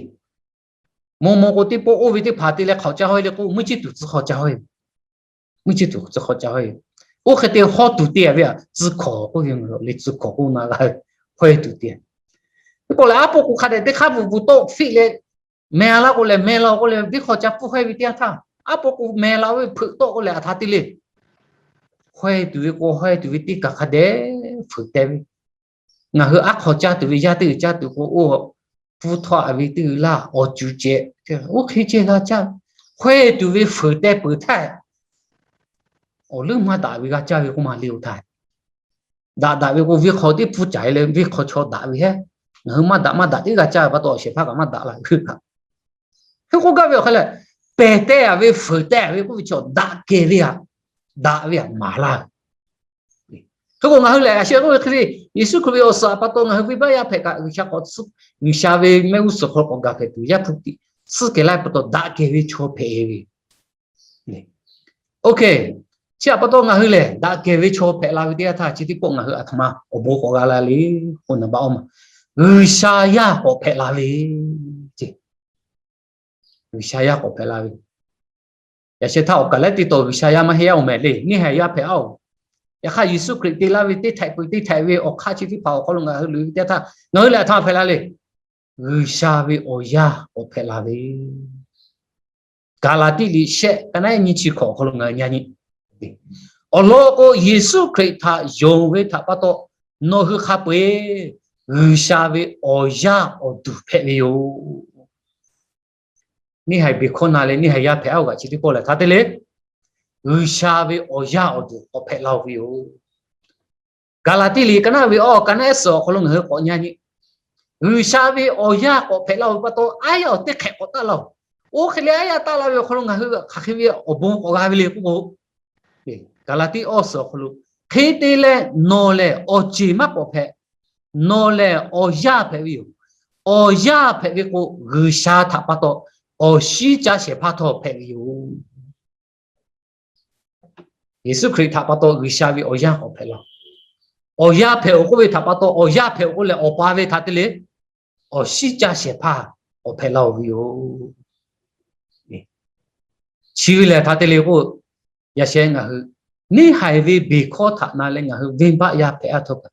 Maw maw k'o, teˇ pawˆ oˇ ve teˇ hpaˍ te leh hk'awꞈ ca hawˇ le k'o, mvuhˇ ceˇ tuˬ tcuh hk'aw ca hawˇ e, mvuhˇ ceˇ tuˬ tcuh hk'aw ca hawˇ e. Oˇ hk'e te hawˇ tuˬ te ve a, tcuh hkawˍ k'oˆ ve le, tcuh hkawˍ k'oˆ na g'a, hawˇ e tuˬ te. Teˇ pawˆ lehˬ, aˉ paw k'o hk'a dehꞈ teˇ hk'aˇ bvuhꞈ bvuhꞈ tawˆ fiˆ leh, meh laˇ k'o lehˬ meh laˇ k'o lehˬ, teˇ hk'awꞈ ca pfuhˇ hawˇ e ve teˇ yanˇ htaˇ, aˉ paw k'o meh laˇ ve hpeuꞈ tawˆ k'o lehˬ, a htaꞈ te le, hawˇ e tuˬ ve k'o, hawˇ e tuˬ ve teˇ kaˬ hk'a dehꞈ fuiˍ teh ve. Ngaˬ hui aˉ hk'aw caˇ tuˬ ve yaˇ teˇ g'uiˬ caˇ tuˬ k'o, oˇ pfuhˇ htawˇ a ve teˇ g'uiˬ laˇ awˬ cuˬ ceh, oˇ hk'e ceh g'a caˇ. Hawˇ e tuˬ ve fuiˍ teh peuˬ htaˇ, awˬ leuˉ maˇ daꞈ ve g'a caˇ ve k'oˆ ma le oˇ htaˇ, daꞈ daꞈ ve k'o, venˇ hk'aw teˇ pfuhˇ caiˍ leh venˇ hk'aw chaw daꞈ ve hehˉ. Ngaˬ hui maˇ daꞈ maˇ daꞈ teˇ g'a caˇ ve pa taw, shehˍ hpaˇ kaꞈ maˇ daꞈ la ve kaꞈ, hk'e k'oˆ gaˇ ve awˬ hk'aˇ lehˬ, pehˬ teh a ve fuiˍ teh ve k'oˆ ve chi daꞈ kehˬ ve a, daꞈ ve a maˍ laˇ. Hk'e k'o, ngaˬ hui lehˬ a sheh k'oˆ ve hk'e le, Yeˍsuˆ Hkriꞈ ve awˬ suhˍ a pa taw ngaˬ hui venˇbaˆ yaˇ hpehꞈ kaꞈ, G'uiˬsha k'awꞈ tcuhˉ, G'uiˬsha ve mehˆ g'uˇ suhˍ hk'aw lo k'awꞈ gaˬ hpehꞈ tuˬ, Yaˇ hpu tiꞈ suhˉ kehˬ laˇ ve pa taw, daꞈ kehˬ ve chaw hpehꞈ ve. Oˇ hk'e, chi htaꞈ pa taw ngaˬ hui lehˬ daꞈ kehˬ ve chaw hpehꞈ la ve teˇ yanˇ htaˇ, chi teˇ pawˆ ngaˬ hui a htoꞈ ma awˬ bon k'awꞈ g'a la le k'o, naˍ baˆ awˇ ma, G'uiˬsha yaˇ k'awꞈ hpehꞈ la ve ce. G'uiˬsha yaˇ k'awꞈ hpehꞈ la ve. Yaꞈ sheh htaˇ awˬ kaˍ lehˉ teˇ taw G'uiˬsha yaˇ maˇ heˆ yaˇ oˬ mehˍ le, neˇ haiˬ yaˇ hpehꞈ a oˬ. Yaꞈ hk'aˇ, Yeˍsuˆ Hkriꞈ te laˇ ve teˇ htaiꞈ peuˬ teˇ htaiꞈ ve awˬ hk'aˇ chi teˇ hpaˍ awˬ hk'aw lo ngaˬ hui loꞈ e ve teˇ yanˇ htaˇ, ngaˬ hui lehˬ a htoꞈ ma hpehꞈ la le. G'uiˬsha ve awˬ yaˇ k'awꞈ hpehꞈ la ve. Gaˍlaˍtiˆ liꞈ shehˆ ka naˉ nyiˇ chi hkawꞈ awˬ hk'aw lo ngaˬ hui nyi nyi. Awˬ lawn k'o, Yeˍsuˆ Hkriꞈ htaꞈ yonˍ ve htaꞈ pa taw, nawˬ hui hk'a peu-e G'uiˬsha ve awˬ yaˇ awˬ duˬ hpehꞈ ve yoˬ. Neˇ haiˬ beˬ hkawˇ na leh neˇ haiˬ yaˇ hpehꞈ a oˬ kaꞈ chi teˇ pawˆ lehˬ htaꞈ te le, G'uiˬsha ve awˬ yaˇ awˬ duˬ k'awꞈ hpehꞈ la-oˬ ve yoˬ. Gaˍlaˍtiˆ liꞈ ka naˉ ve awˬ ka naˉ ehˉ suhˍ awˬ hk'aw lo ngaˬ hui k'awꞈ nyi nyi. G'uiˬsha ve awˬ yaˇ k'awꞈ hpehꞈ la-oˬ ve pa taw, a yaˇ awˬ teˇ hk'ehꞈ k'awꞈ taˆ la-oˬ. Oˇ hk'e leh a yaˇ taˆ la ve awˬ hk'aw lo ngaˬ hui hk'aˬ hk'e ve awˬ bon k'awꞈ g'a ve le k'oˆ k'o, Gaˍlaˍtiˆ awˬ suhˍ awˬ hk'aw lo, hk'e te leh nawˬ lehˬ awˬ ceˬ maˇ k'awꞈ hpehꞈ. Nawˬ lehˬ awˬ yaˇ hpehꞈ ve yoˬ. Awˬ yaˇ hpehꞈ ve k'o, G'uiˬsha htaꞈ pa taw awˬ shinˉ caˇ shehˍ hpaˇ htawˇ hpehꞈ ve yoˬ. Yeˍsuˆ Hkriꞈ htaꞈ pa taw G'uiˬsha ve awˬ yaˇ k'awꞈ hpehꞈ la-oˬ. Awˬ yaˇ hpehꞈ-oˬ k'oˆ ve htaꞈ pa taw, awˬ yaˇ hpehꞈ-oˬ k'oˆ leh Awˬ pa ve htaꞈ te le, awˬ shinˉ caˇ shehˍ hpaˇ k'awꞈ hpehꞈ la-oˬ ve yoˬ. Chi ve lehˬ htaꞈ te le k'o, yaꞈ sheh ngaˬ hui neˇ haiˬ ve beˬ hkawˇ htaꞈ na leh ngaˬ hui venˇbaˆ yaˇ hpehꞈ a htawˇ kaꞈ,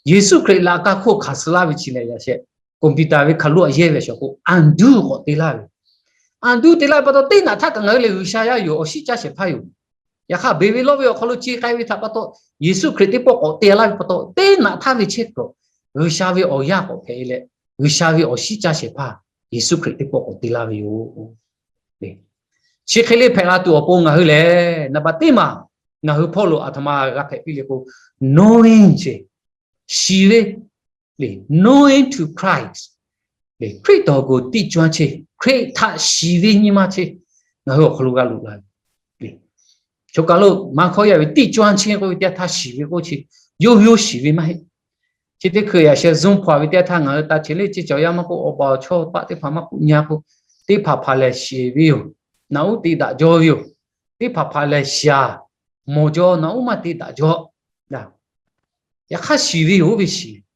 Yeˍsuˆ Hkriꞈ laꞈ ka hk'oˆ hkanˍ suh laˇ ve chi lehˬ, yaꞈ sheh computer ve hkaˍ loˉ a yehˇ ve a shaˍ k'o, a duˇ k'awꞈ te laˇ ve. A duˇ te laˇ ve pa taw, teˇ naꞈ htaˇ kaꞈ ngaˬ hui lehˬ G'uiˬsha yaˇ yoˬ, awˬ shinˉ caˇ shehˍ hpaˇ yoˬ. Yaꞈ hk'aˇ, beˬ ve lawˇ ve awˬ hk'aw lo chi k'ai ve htaꞈ pa taw, Yeˍsuˆ Hkriꞈ teˇ pawˆ k'awꞈ te laˇ ve pa taw, teˇ naꞈ htaˇ ve chehˇ kuiˬ, G'uiˬsha ve awˬ yaˇ k'awꞈ hpehꞈ e leh, G'uiˬsha ve awˬ shinˉ caˇ shehˍ hpaˇ Yeˍsuˆ Hkriꞈ teˇ pawˆ k'awꞈ te laˇ ve yoˬ. Chi hk'e le hpehꞈ la tuˬ awˬ pon ngaˬ hui lehˬ, naˍ baꞈ teˇ maˬ ngaˬ hui hpawˇ lo a htoꞈ ma g'a hpehꞈ piˇ le k'o, knowing ce, shiˍ ve, knowing to Christ, Hkriꞈ tawˬ gu tiˇ caˇ ce, Hkriꞈ htaꞈ shiˍ ve nyi ma ce, ngaˬ hui awˬ hk'aw lo g'a loꞈ la ve. Choˬ kaˬ lo maˇ hkawˇ yaˇ ve tiˇ caˇ ce k'oˆ ve teˇ yanˇ htaˇ shiˍ ve k'oˆ chi, yawˇ yawˇ shiˍ ve maˇ heˆ. Chi teˇ hkui yaꞈ sheh Zoom hpaw ve teˇ yanˇ htaˇ ngaˬ hui ta cheˬ le ceˇ cawˬ yaˇ maˇ k'oˆ, awˬ pa awˬ chawˇ paˆ teˇ hpaˍ maˇ k'oˆ nyi a k'o, teˇ hpaˍ hpaˍ lehˬ shiˍ ve yoˬ. Naꞈ uˉ te daꞈ jaw ve yoˬ. Teˇ hpaˍ hpaˍ lehˬ shaˍ mawˬ jaw, naꞈ uˉ maˇ te daꞈ jaw. Yaꞈ hk'aˇ shiˍ ve yoˬ ve shiˍ.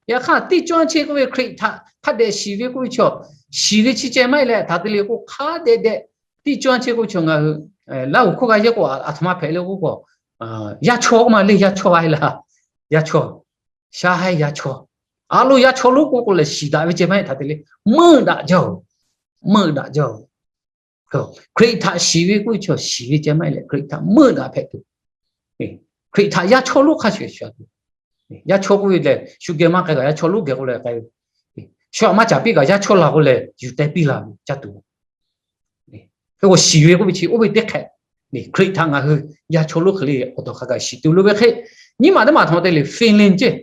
Yaꞈ hk'aˇ tiˇ caˇ ce k'oˆ ve Hkriꞈ htaꞈ hk'a dehꞈ shiˍ ve k'oˆ ve chaw, shiˍ ve chi ceh maˇ heˆ leh htaꞈ te le k'o, hk'a dehꞈ dehꞈ tiˇ caˇ ce k'oˆ ve chaw ngaˬ hui Laˇ huˍ hkawˇ g'a yehˇ k'o, a htoꞈ ma hpehꞈ le k'oˆ k'o, yaˇ chaw k'oˆ ma le, yaˇ chaw a e laˇ, yaˇ chaw, sha ha yaˇ chaw, a lo yaˇ chaw lonˉ k'oˆ k'o lehˬ shiˍ daꞈ ve ceh maˇ heˆ htaꞈ te le, meuˆ daꞈ jaˇ-oˬ. meuˆ daꞈ jaˇ-oˬ. Hkriꞈ htaꞈ shiˍ ve k'oˆ ve chaw shiˍ ve ceh maˇ heˆ leh, Hkriꞈ htaꞈ meuˆ daꞈ hpehꞈ tuˬ, Hkriꞈ htaꞈ yaˇ chawˇ lonˉ hk'a shuˍ shuˍ tuˬ, yaˇ chawˇ k'oˆ ve lehˬ shu geh maˇ k'ai kaꞈ yaˇ chawˇ lonˉ geh k'oˆ leh k'ai ve, shu aꞈ maˇ caˍ piˇ kaꞈ yaˇ chawˇ la k'oˆ leh yuˬ teh piˇ la ve caˇ tuˬ. Hk'e k'o shiˍ ve k'oˆ ve chi oˇ ve teˇ hk'ehꞈ, Hkriꞈ htaꞈ ngaˬ hui yaˇ chawˇ lonˉ hk'e le awˬ dawˬ hk'a gaˬ shiˍ tuˬ lo ve hk'e, nyiˇ maˬ teˇ maˬ htaꞈ ma te leh feeling ceh,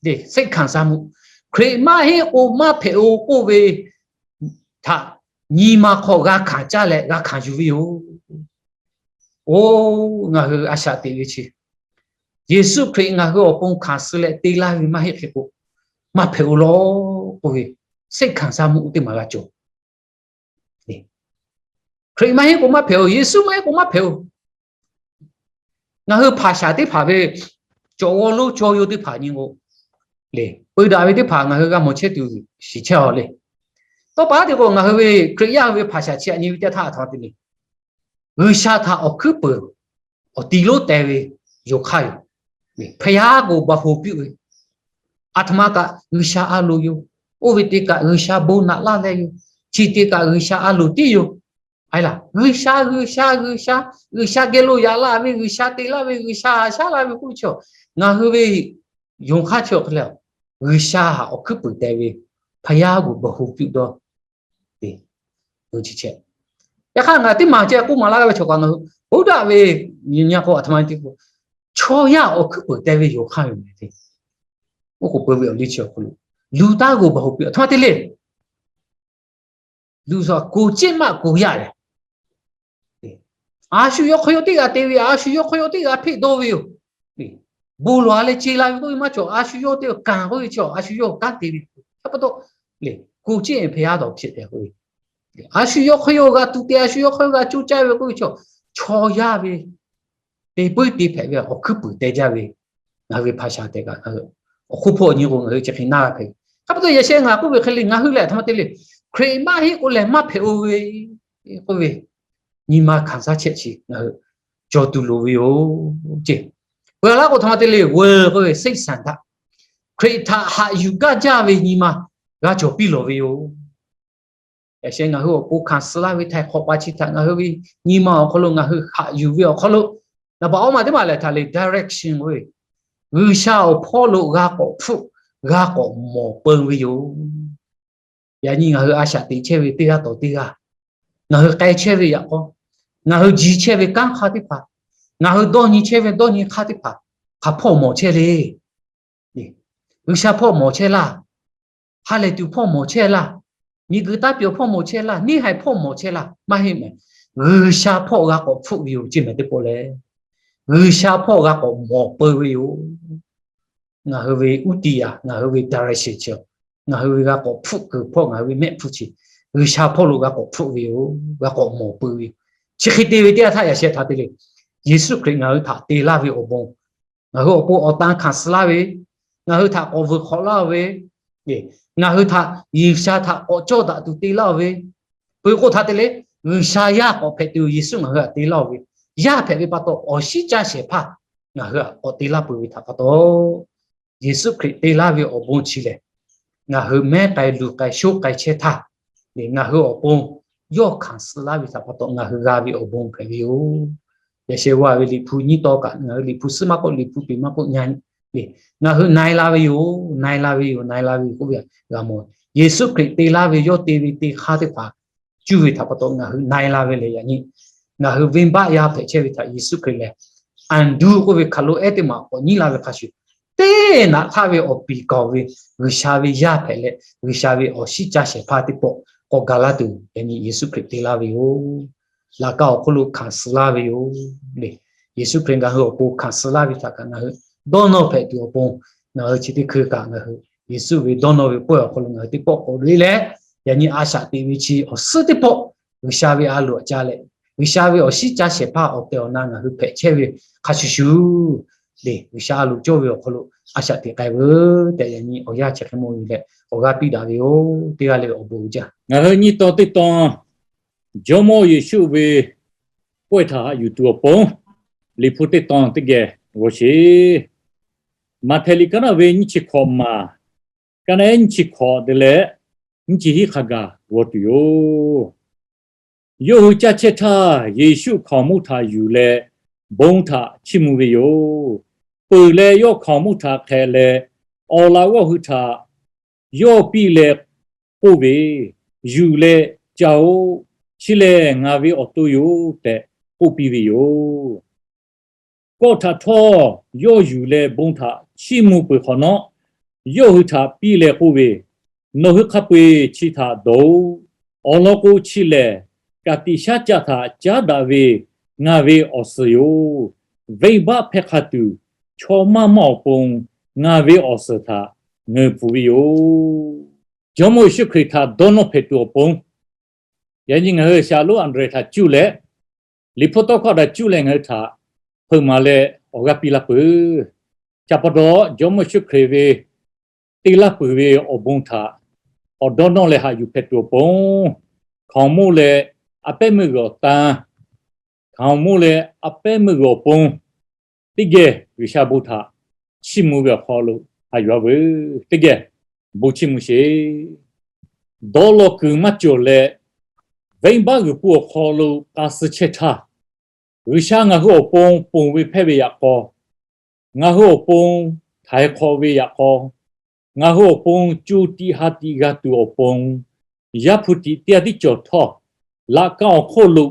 စိတ်ခံစားမှု, Hkriꞈ maˇ heˆ k'o maˇ hpehꞈ-oˬ k'oˆ ve htaꞈ nyi ma hk'aw g'a hkanˍ caˇ leh g'a hkanˍ yuˬ ve yoˬ. Oˇ, ngaˬ hui a shaꞈ teꞈ ve chi, Yeˍsuˆ Hkriꞈ ngaˬ hui awˬ pon hkanˍ suh leh te laˇ ve maˇ heˆ hk'e k'o, maˇ hpehꞈ-oˬ law k'oˆ ve, စိတ်ခံစားမှု oˇ teˇ maˬ g'a cawˬ. Hkriꞈ maˇ heˆ k'o maˇ hpehꞈ-oˬ, Yeˍsuˆ maˇ heˆ k'o maˇ hpehꞈ-oˬ. Ngaˬ hui hpaˍ shaˍ teˇ hpaˍ ve cawˬ g'aw lonˉ caw yaw teˇ hpaˍ nyi k'o, le, peu daꞈ ve teˇ hpaˍ ngaˬ hui g'a mawˬ chehˇ tuˬ shiˍ chehˇ-a le. Tawˇ pa te k'o ngaˬ hui ve Hkriꞈ yaˇ hui ve hpaˍ shaˍ chi aꞈ nyi ve teˇ htaˇ htaꞈ te le, G'uiˬsha htaꞈ awˬ hkuiˉ peuˍ awˬ ti lonˉ teh ve yoˬ hk'aˇ yoˬ. ဘုရားကို ဗဟုပြု ve, aˬ htoꞈ ma kaꞈ G'uiˬsha a loˍ yoˬ. Oˇ ve te kaꞈ G'uiˬsha bon naꞈ laˇ leh yoˬ. Chi te kaꞈ G'uiˬsha a loˍ tiˉ yoˬ. Aˬ laˬ G'uiˬsha, G'uiˬsha, G'uiˬsha, G'uiˬsha geh lo yaꞈ la ve, G'uiˬsha te laˇ ve, G'uiˬsha haꞈ shaˉ laˇ ve k'oˆ ve chaw, ngaˬ hui ve yonˍ hk'aˇ chi awˬ hk'e le, G'uiˬsha htaꞈ awˬ hkuiˉ peuˍ teh ve, ဘုရားကို ဗဟုပြု dawˇ ve, chi chehˇ. Yaꞈ hk'aˇ ngaˬ teˇ maˬ ceh k'oˆ maˍ laˇ g'a ve chaw kaꞈ ngaˬ hui Buddha ve nyi nyi k'o aˬ htoꞈ ma te k'o, chaw yaˇ awˬ hkuiˉ peuˍ teh ve yonˍ hk'aˇ ve meh te, oˇ k'oˍ peu ve awˬ liˇ chi awˬ hk'aw lo, လူသားကို ဗဟုပြု aˬ htoꞈ ma te le, လူသားကို ကျင့်မှ ကိုယ်ရတယ်. A shu yawˇ hk'aw yawˇ teˇ g'aˇ te ve, a shu yawˇ hk'aw yawˇ teˇ g'aˇ hpeˆ dawˇ ve yoˬ. Bon lawˬ-a leh ce la ve k'oˆ ve maˇ cawˬ, a shu yawˇ teˇ g'aˇ kanˍ k'oˆ ve chi, a shu yawˇ kanˉ te ve. Hk'a pa taw le, ကိုယ်ကျင့်ရင် ဘုရားတော်ဖြစ်တယ် k'oˆ ve, a shu yawˇ hk'aw yawˇ g'a tu te, a shu yawˇ hk'aw yawˇ g'a coˇ caˇ ve k'oˆ ve chaw, chaw yaˇ ve te puiˉ te hpehꞈ ve awˬ hkuiˉ peuˍ teh jaˇ ve, ngaˬ hui ve hpaˍ shaˍ tehꞈ kaꞈ ngaˬ hui awˬ hk'oˆ hpawˇ nyi k'o ngaˬ hui chi hk'e naˇ g'a hpehꞈ ve. Hk'a pa taw yaꞈ sheh ngaˬ k'oˆ ve hk'e le, ngaˬ hui lehˬ aˬ htoꞈ ma te le, Hkriꞈ maˇ heˆ k'o lehˬ maˇ hpehꞈ-oˬ ve k'oˆ ve nyi ma hkanˍ saˇ chehˇ chi ngaˬ hui cawˬ tuˬ loˍ ve yoˬ ce. Peuˬ laˇ k'o aˬ htoꞈ ma te le, ဝယ် k'oˆ ve စိတ်ဆန္ဒ, Hkriꞈ htaꞈ haꞈ yuˬ gaˇ jaˇ ve nyi ma g'a cawˬ piˇ lawˬ ve yoˬ. Yaꞈ sheh ngaˬ hui awˬ pon hkanˍ suh laˇ ve htaiˍ hk'awꞈ pa chi htaꞈ ngaˬ hui ve nyi ma awˬ hk'aw lo ngaˬ hui haꞈ yuˬ ve awˬ hk'aw lo, naˍ baꞈ awˇ ma teˇ maˬ lehˬ htaꞈ le direction k'oˆ ve, G'uiˬsha awˬ hpawˇ lo g'a k'awꞈ hpfuhˆ, g'a k'awꞈ mawˬ peu ve yoˬ. Yaꞈ nyi ngaˬ hui a shaꞈ teꞈ chehˇ ve teˇ g'aˇ tawˍ teˇ g'aˇ, ngaˬ hui k'ai chehˇ ve yaꞈ k'aw, ngaˬ hui ji chehˇ ve kanˉ hk'aˇ teˇ hpaˍ, ngaˬ hui dawˇ nyi chehˇ ve dawˇ nyi hk'aˇ teˇ hpaˍ, hk'aˬ hpawˇ mawˬ chehˇ le. G'uiˬsha hpawˇ mawˬ chehˇ laˇ. Ha lehˬ tuˬ hpawˇ mawˬ chehˇ laˇ. Miˬguiˬ taˇ pyawˬ hpawˇ mawˬ chehˇ laˇ. Neˇ haiˬ hpawˇ mawˬ chehˇ laˇ maˇ heˆ mehˍ. G'uiˬsha hpawˇ g'a k'awꞈ hpfuhˆ ve yoˬ ce mehˍ teˇ pawˆ lehˬ, G'uiˬsha hpawˇ g'a k'awꞈ mawˬ peu ve yoˬ. Ngaˬ hui ve uˉ tiˍ yaꞈ, ngaˬ hui ve direction chi, ngaˬ hui ve g'a k'awꞈ hpfuhˆ kuiˬ hpawˇ ngaˬ hui ve mehˆ hpfuhˇ chi, G'uiˬsha hpawˇ lo g'a k'awꞈ hpfuhˆ ve yoˬ. G'a k'awꞈ mawˬ peu ve yoˬ. Chi hk'e te ve teˇ yanˇ htaˇ yaꞈ sheh htaꞈ te le, Yeˍsuˆ Hkriꞈ ngaˬ hui htaꞈ te laˇ ve awˬ bon, ngaˬ hui awˬ pon awˬ tan hkanˍ suh laˇ ve, ngaˬ hui htaꞈ k'awꞈ vuiˬ hk'awꞈ laˇ-oˬ ve, ngaˬ hui htaꞈ G'uiˬsha htaꞈ k'awꞈ cawˇ daꞈ tuˬ te laˇ-oˬ ve, peuˬ k'o htaꞈ te le, G'uiˬsha yaˇ k'awꞈ hpehꞈ tuˬ Yeˍsuˆ ngaˬ hui htaꞈ te laˇ-oˬ ve, yaˇ hpehꞈ ve pa taw awˬ shiˉ caˇ shehˍ hpaˇ ngaˬ hui htaꞈ k'awꞈ te laˇ peuˬ ve htaꞈ pa taw, Yeˍsuˆ Hkriꞈ te laˇ ve awˬ bon chi lehˬ, ngaˬ hui mehˉ k'ai luˬ k'ai shoˉ k'ai chehˇ htaˇ, ngaˬ hui awˬ pon yawˇ hkanˍ suh laˇ ve htaꞈ pa taw ngaˬ hui g'a ve awˬ bon hpehꞈ ve yoˬ. Yaꞈ sheh g'a ve Liꞈ hpu nyiˇ taw kaꞈ, ngaˬ hui Liꞈ hpu suhˉ maˇ k'oˆ, Liꞈ hpu peˍ maˇ k'oˆ, ngaˬ hui na e la ve yoˬ, na e la ve yoˬ, na e la ve yoˬ k'oˆ ve g'a mawˬ. Yeˍsuˆ Hkriꞈ te laˇ ve yawˇ te ve te hk'aˇ teˇ hpaˍ cuˇ ve htaꞈ pa taw ngaˬ hui na e la ve lehˬ, yaꞈ nyi ngaˬ hui venˇbaˆ yaˇ hpehꞈ chehˇ ve htaꞈ Yeˍsuˆ Hkriꞈ lehˬ, anˍ duˇ k'oˆ ve hk'aˬ lo ehˉ teˇ maˬ k'awꞈ nyi la ve hk'a shuˍ, teˇ naꞈ htaˇ ve awˬ piˍ kawˬ ve G'uiˬsha ve yaˇ hpehꞈ leh, G'uiˬsha ve awˬ shiˉ caˇ shehˍ hpaˇ teˇ pawˆ k'awꞈ gaˬ laˇ tuˬ, yaꞈ nyi Yeˍsuˆ Hkriꞈ te laˇ ve yoˬ. Laꞈ ka awˬ hk'oˆ lo hkanˍ suh laˇ ve yoˬ le. Yeˍsuˆ Hkriꞈ ngaˬ hui awˬ pon hkanˍ suh laˇ ve htaꞈ kaꞈ ngaˬ hui dawˇ nawˇ hpehꞈ tuˬ awˬ pon, ngaˬ hui chi teˇ hkui kaꞈ ngaˬ hui Yeˍsuˆ ve dawˇ nawˇ ve pawehˇ awˬ hk'aw lo ngaˬ hui teˇ pawˆ k'awꞈ le leh, yaꞈ nyi a shaꞈ teꞈ ve chi awˬ suhˉ teˇ pawˆ G'uiˬsha ve a loˍ aꞈ ca leh, G'uiˬsha ve awˬ shiˉ caˇ shehˍ hpaˇ awˬ tehˬ awˬ na ngaˬ hui hpehꞈ chehˇ ve hk'a shuˍ shuˍ, le G'uiˬsha a loˍ cawˇ ve awˬ hk'aw lo a shaꞈ teꞈ k'ai veuˬ tehꞈ yaꞈ nyi awˬ yanˇ chi hk'e mawˬ ve leh awˬ g'aˇ piˇ daꞈ ve yoˬ. Teˇ g'aˇ leh awˬ bon jaˇ. Ngaˬ hui nyiˇ taw teˇ taw Jawˇmawˇ Yeˍsuˆ ve pawehˇ htaꞈ haꞈ yuˬ tuˬ awˬ pon, Liꞈ hpu teˇ taw teˇ geh g'aw sheˍ. Maꞈhtehˍ liꞈ ka naˆ ve nyiˇ chi hkawꞈ maˬ, ka naˆ ehˉ nyiˇ chi hkawꞈ te leh, nyiˇ chi hiˉ hk'a gaˬ g'aw tuˬ yoˬ. Yawˇ hui caˇ chehˇ htaˇ, Yeˍsuˆ hkaoˍmonˇ htaꞈ yuˬ leh bon htaꞈ chiˇ mvuh ve yoˬ. Peuˬ leh yawˇ hkaoˍmonˇ htaꞈ hk'ehꞈ leh, awˬ laꞈ g'awˇ hui htaꞈ yawˇ piˇ leh k'oˆ ve, Yuˬ leh ca-oˆ. Chi lehˬ ngaˬ ve awˬ to yoˬ tehꞈ k'oˆ piˇ ve yoˬ. Kawˆ htaꞈ htawˇ, yawˇ yuˬ leh bon htaꞈ chiˇ mvuh peuˬ hk'awꞈ nawˉ, yawˇ hui htaꞈ piˇ leh k'oˆ ve, Nawˬ hui hk'a peu-eˬ chi htaꞈ dawˬ-oˆ. Awˬ lawn k'o, chi lehˬ ka tiꞈ shaˉ caˆ htaꞈ caˉ daꞈ ve ngaˬ ve awˬ suhˍ yoˬ. Venˇbaˆ hpehˇ hk'a tuˬ, chaw maˇ maˇ awˬ pon ngaˬ ve awˬ suhˍ htaꞈ ngeuˍ pfuhˍ ve yoˬ. Jawˇmawˇ Yeˍsuˆ Hkriꞈ htaꞈ dawˇ nawˇ hpehꞈ tuˬ awˬ pon, yaꞈ nyi ngaˬ hui Shaˍlonˉ Anˍdrehˍ htaꞈ cuˇ leh, Liꞈ hpu tawˇ hkawˇ htaꞈ cuˇ leh ngaˬ hui htaꞈ hpeuꞈ maˍ leh awˬ g'aˇ piˇ laˇ peuˬ. Chi pa taw, Jawˇmawˇ Yeˍsuˆ Hkriꞈ ve te laˇ peuˬ ve awˬ bon htaꞈ k'awꞈ dawˇ nawˇ leh haꞈ yuˬ hpehꞈ tuˬ awˬ pon, hkaoˍmonˇ leh a pehˉ meuˇ g'uiˬ awˬ tan, hkaoˍmonˇ leh a pehˉ meuˇ g'uiˬ awˬ pon teˇ geh G'uiˬsha bon htaꞈ chiˇ mvuh ve awˬ hk'aw lo haꞈ yuˬ-a veuˬ. Teˇ geh bon chiˇ mvuh sheˍ. Dawˇ law kuiˬ maˇ cawˬ leh, venˇbaˆ g'uiˬ po awˬ hk'aw lo k'a suh chehˇ htaˇ, G'uiˬsha ngaˬ hui awˬ pon ponˬ ve hpehˇ ve yaꞈ k'aw, ngaˬ hui awˬ pon htaiˍ hk'awꞈ ve yaꞈ k'aw, ngaˬ hui awˬ pon co tiꞈ ha tiꞈ g'a tuˬ awˬ pon, Yaˇ hpu tiꞈ teˇ g'aˇ tiˉ cawˬ htawˇ, laꞈ ka awˬ hk'oˆ lo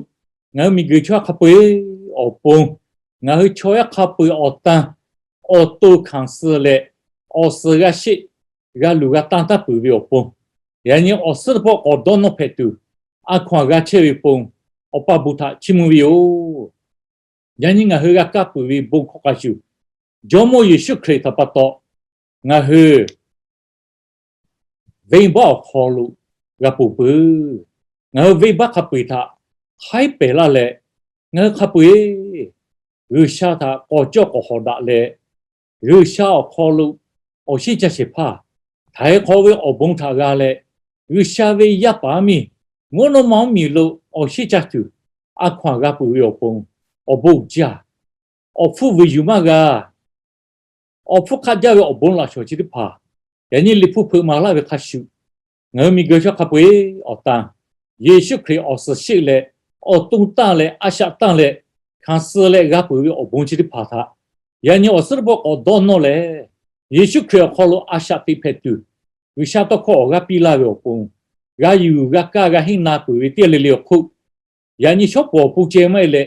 ngaˬ hui miˬguiˬ chaw yaˇ hk'a peu-eˬ awˬ pon, ngaˬ hui chaw yaˇ hk'a peu-eˬ awˬ tan, awˬ to hkanˍ suh leh, awˬ suhˍ g'a sheˆ, g'a luˬ g'a tanˇ taˇ peuˬ ve awˬ pon, yaꞈ nyi awˬ suhˉ teˇ pawˆ k'awꞈ dawˇ nawˇ hpehꞈ tuˬ, a hkaw-anˬ g'a chehˇ ve pon, Awˬ pa bon htaꞈ chiˇ mvuh ve yoˬ. Yaꞈ nyi ngaˬ hui g'a kaˇ peuˬ ve bon hkawˇ hk'a shuˍ, Jawˇmawˇ Yeˍsuˆ Hkriꞈ htaꞈ pa taw ngaˬ hui venˇbaˆ awˬ hk'aw lo g'a ponˬ peuˬ. Ngaˬ hui venˇbaˆ hk'a peu-eˬ htaꞈ hk'aiˉ pehˍ laˇ leh, ngaˬ hui hk'a peu-eˬ G'uiˬsha htaꞈ k'awꞈ cawˇ k'awꞈ hawꞈ daꞈ leh, G'uiˬsha awˬ hk'aw lo awˬ shinˉ caˇ shehˍ hpaˇ htaiˍ hk'awꞈ ve awˬ bon htaꞈ g'a leh, G'uiˬsha ve yaˇ paˍ miˇ mvuhˇ naw ma mvuhˇmiˬ lo awˬ shinˉ caˇ tuˬ a hkaw-anˬ g'a peuˬ ve awˬ pon, awˬ bon jaˇ, awˬ hpfuhˇ vuiˬ yuˬ maˇ g'a, awˬ hpfuhˇ hk'aˆ jaˇ ve awˬ bon laꞈ shawˍ chi teˇ hpaˍ, yaꞈ nyi Liꞈ hpu hpeuꞈ maˍ laˇ ve hk'a shuˍ, ngaˬ hui miˬguiˬ chaw hk'a peu-eˬ awˬ tan, Yeˍsuˆ Hkriꞈ awˬ suhˍ sheˆ leh, awˬ to tanˇ leh, a shaꞈ tanˇ leh, hkanˍ suh leh g'a peuˬ ve awˬ bon chi teˇ hpaˍ htaꞈ, yaꞈ nyi awˬ suhˉ teˇ pawˆ k'awꞈ dawˇ nawˇ leh, Yeˍsuˆ Hkriꞈ awˬ hk'aw lo a shaꞈ teꞈ hpehꞈ tuˬ, G'uiˬsha tawˇ hkawˇ awˬ g'aˇ piˇ laˇ ve awˬ pon, g'a yuˬ g'a kaˇ g'a henˇ na peuˬ ve teˇ g'aˇ le le awˬ hk'oˆ, yaꞈ nyi shawˉ pawˍ awˬ pon ceh maˇ heˆ leh,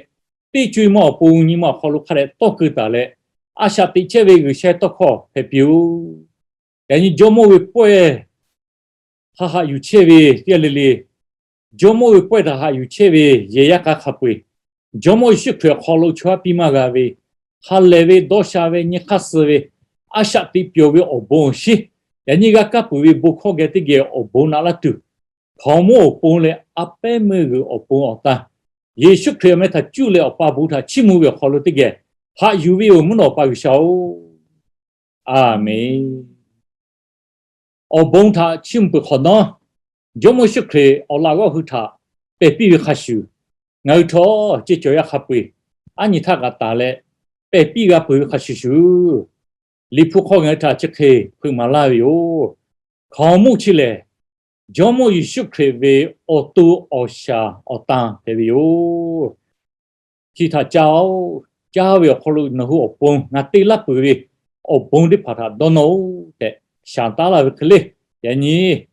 teˇ co-e ma awˬ pon nyi ma awˬ hk'aw lo hk'a dehꞈ tawˇ keu taˍ leh, a shaꞈ teꞈ chehˇ ve G'uiˬsha tawˇ hkawˇ hpehꞈ piˇ-oˬ. Yaꞈ nyi Jawˇmawˇ ve pawehˇ hk'a haꞈ yuˬ chehˇ ve teˇ g'aˇ le le, Jawˇmawˇ ve pawehˇ htaꞈ haꞈ yuˬ chehˇ ve yehˬ yaˇ hk'aˇ hk'a peu-eˬ, Jawˇmawˇ Yeˍsuˆ Hkriꞈ awˬ hk'aw lo chaw yaˇ piˇ maˇ g'a ve, ha lehˬ ve, dawˇ sha ve, nyi hk'aˇ suh ve, a shaꞈ teꞈ pyawˬ ve awˬ bon awˬ shinˉ, yaꞈ nyi g'a kaˇ peuˬ ve bon hkawˇ geh teˇ geh awˬ bon naꞈ laˇ tuˬ, hkaoˍmonˇ awˬ pon leh a pehˉ meuˇ g'uiˬ awˬ pon awˬ tan, Yeˍsuˆ Hkriꞈ awˬ meh htaꞈ cuˇ leh Awˬ pa bon htaꞈ chiˇ mvuh ve awˬ hk'aw lo teˇ geh haꞈ yuˬ ve yoˬ, mvuhˇ naw Awˬ pa G'uiˬsha-oˬ. Aˬmenˍ. Awˬ bon htaꞈ chiˇ mvuh peuˬ hk'awꞈ nawˉ, Jawˇmawˇ Yeˍsuˆ Hkriꞈ awˬ laꞈ g'awˇ hui htaꞈ pehˬ piˇ ve hk'a shuˍ, ngaˬ hui htawˇ ceˇ cawˬ yaˇ hk'a peu-eˬ aˉ nyi htaˇ kaꞈ taˍ leh pehˬ piˇ g'a peuˬ ve hk'a shuˍ shuˍ, Liꞈ hpu hk'aw ngaˬ hui htaꞈ chi hk'e hpeuꞈ maˍ laˇ ve yoˬ. Hkaoˍmonˇ chi lehˬ, Jawˇmawˇ Yeˍsuˆ Hkriꞈ ve awˬ to awˬ shaˍ awˬ tan hpehꞈ ve yoˬ. Chi htaꞈ caˇ-oˆ. Caˇ ve awˬ hk'aw lo nawˬ hui awˬ pon ngaˬ te laˇ peuˬ ve awˬ bon teˇ hpaˍ htaꞈ dawˇ nawˇ-oˆ tehꞈ shaˍ taˉ laˇ ve hk'e le. Yaꞈ nyi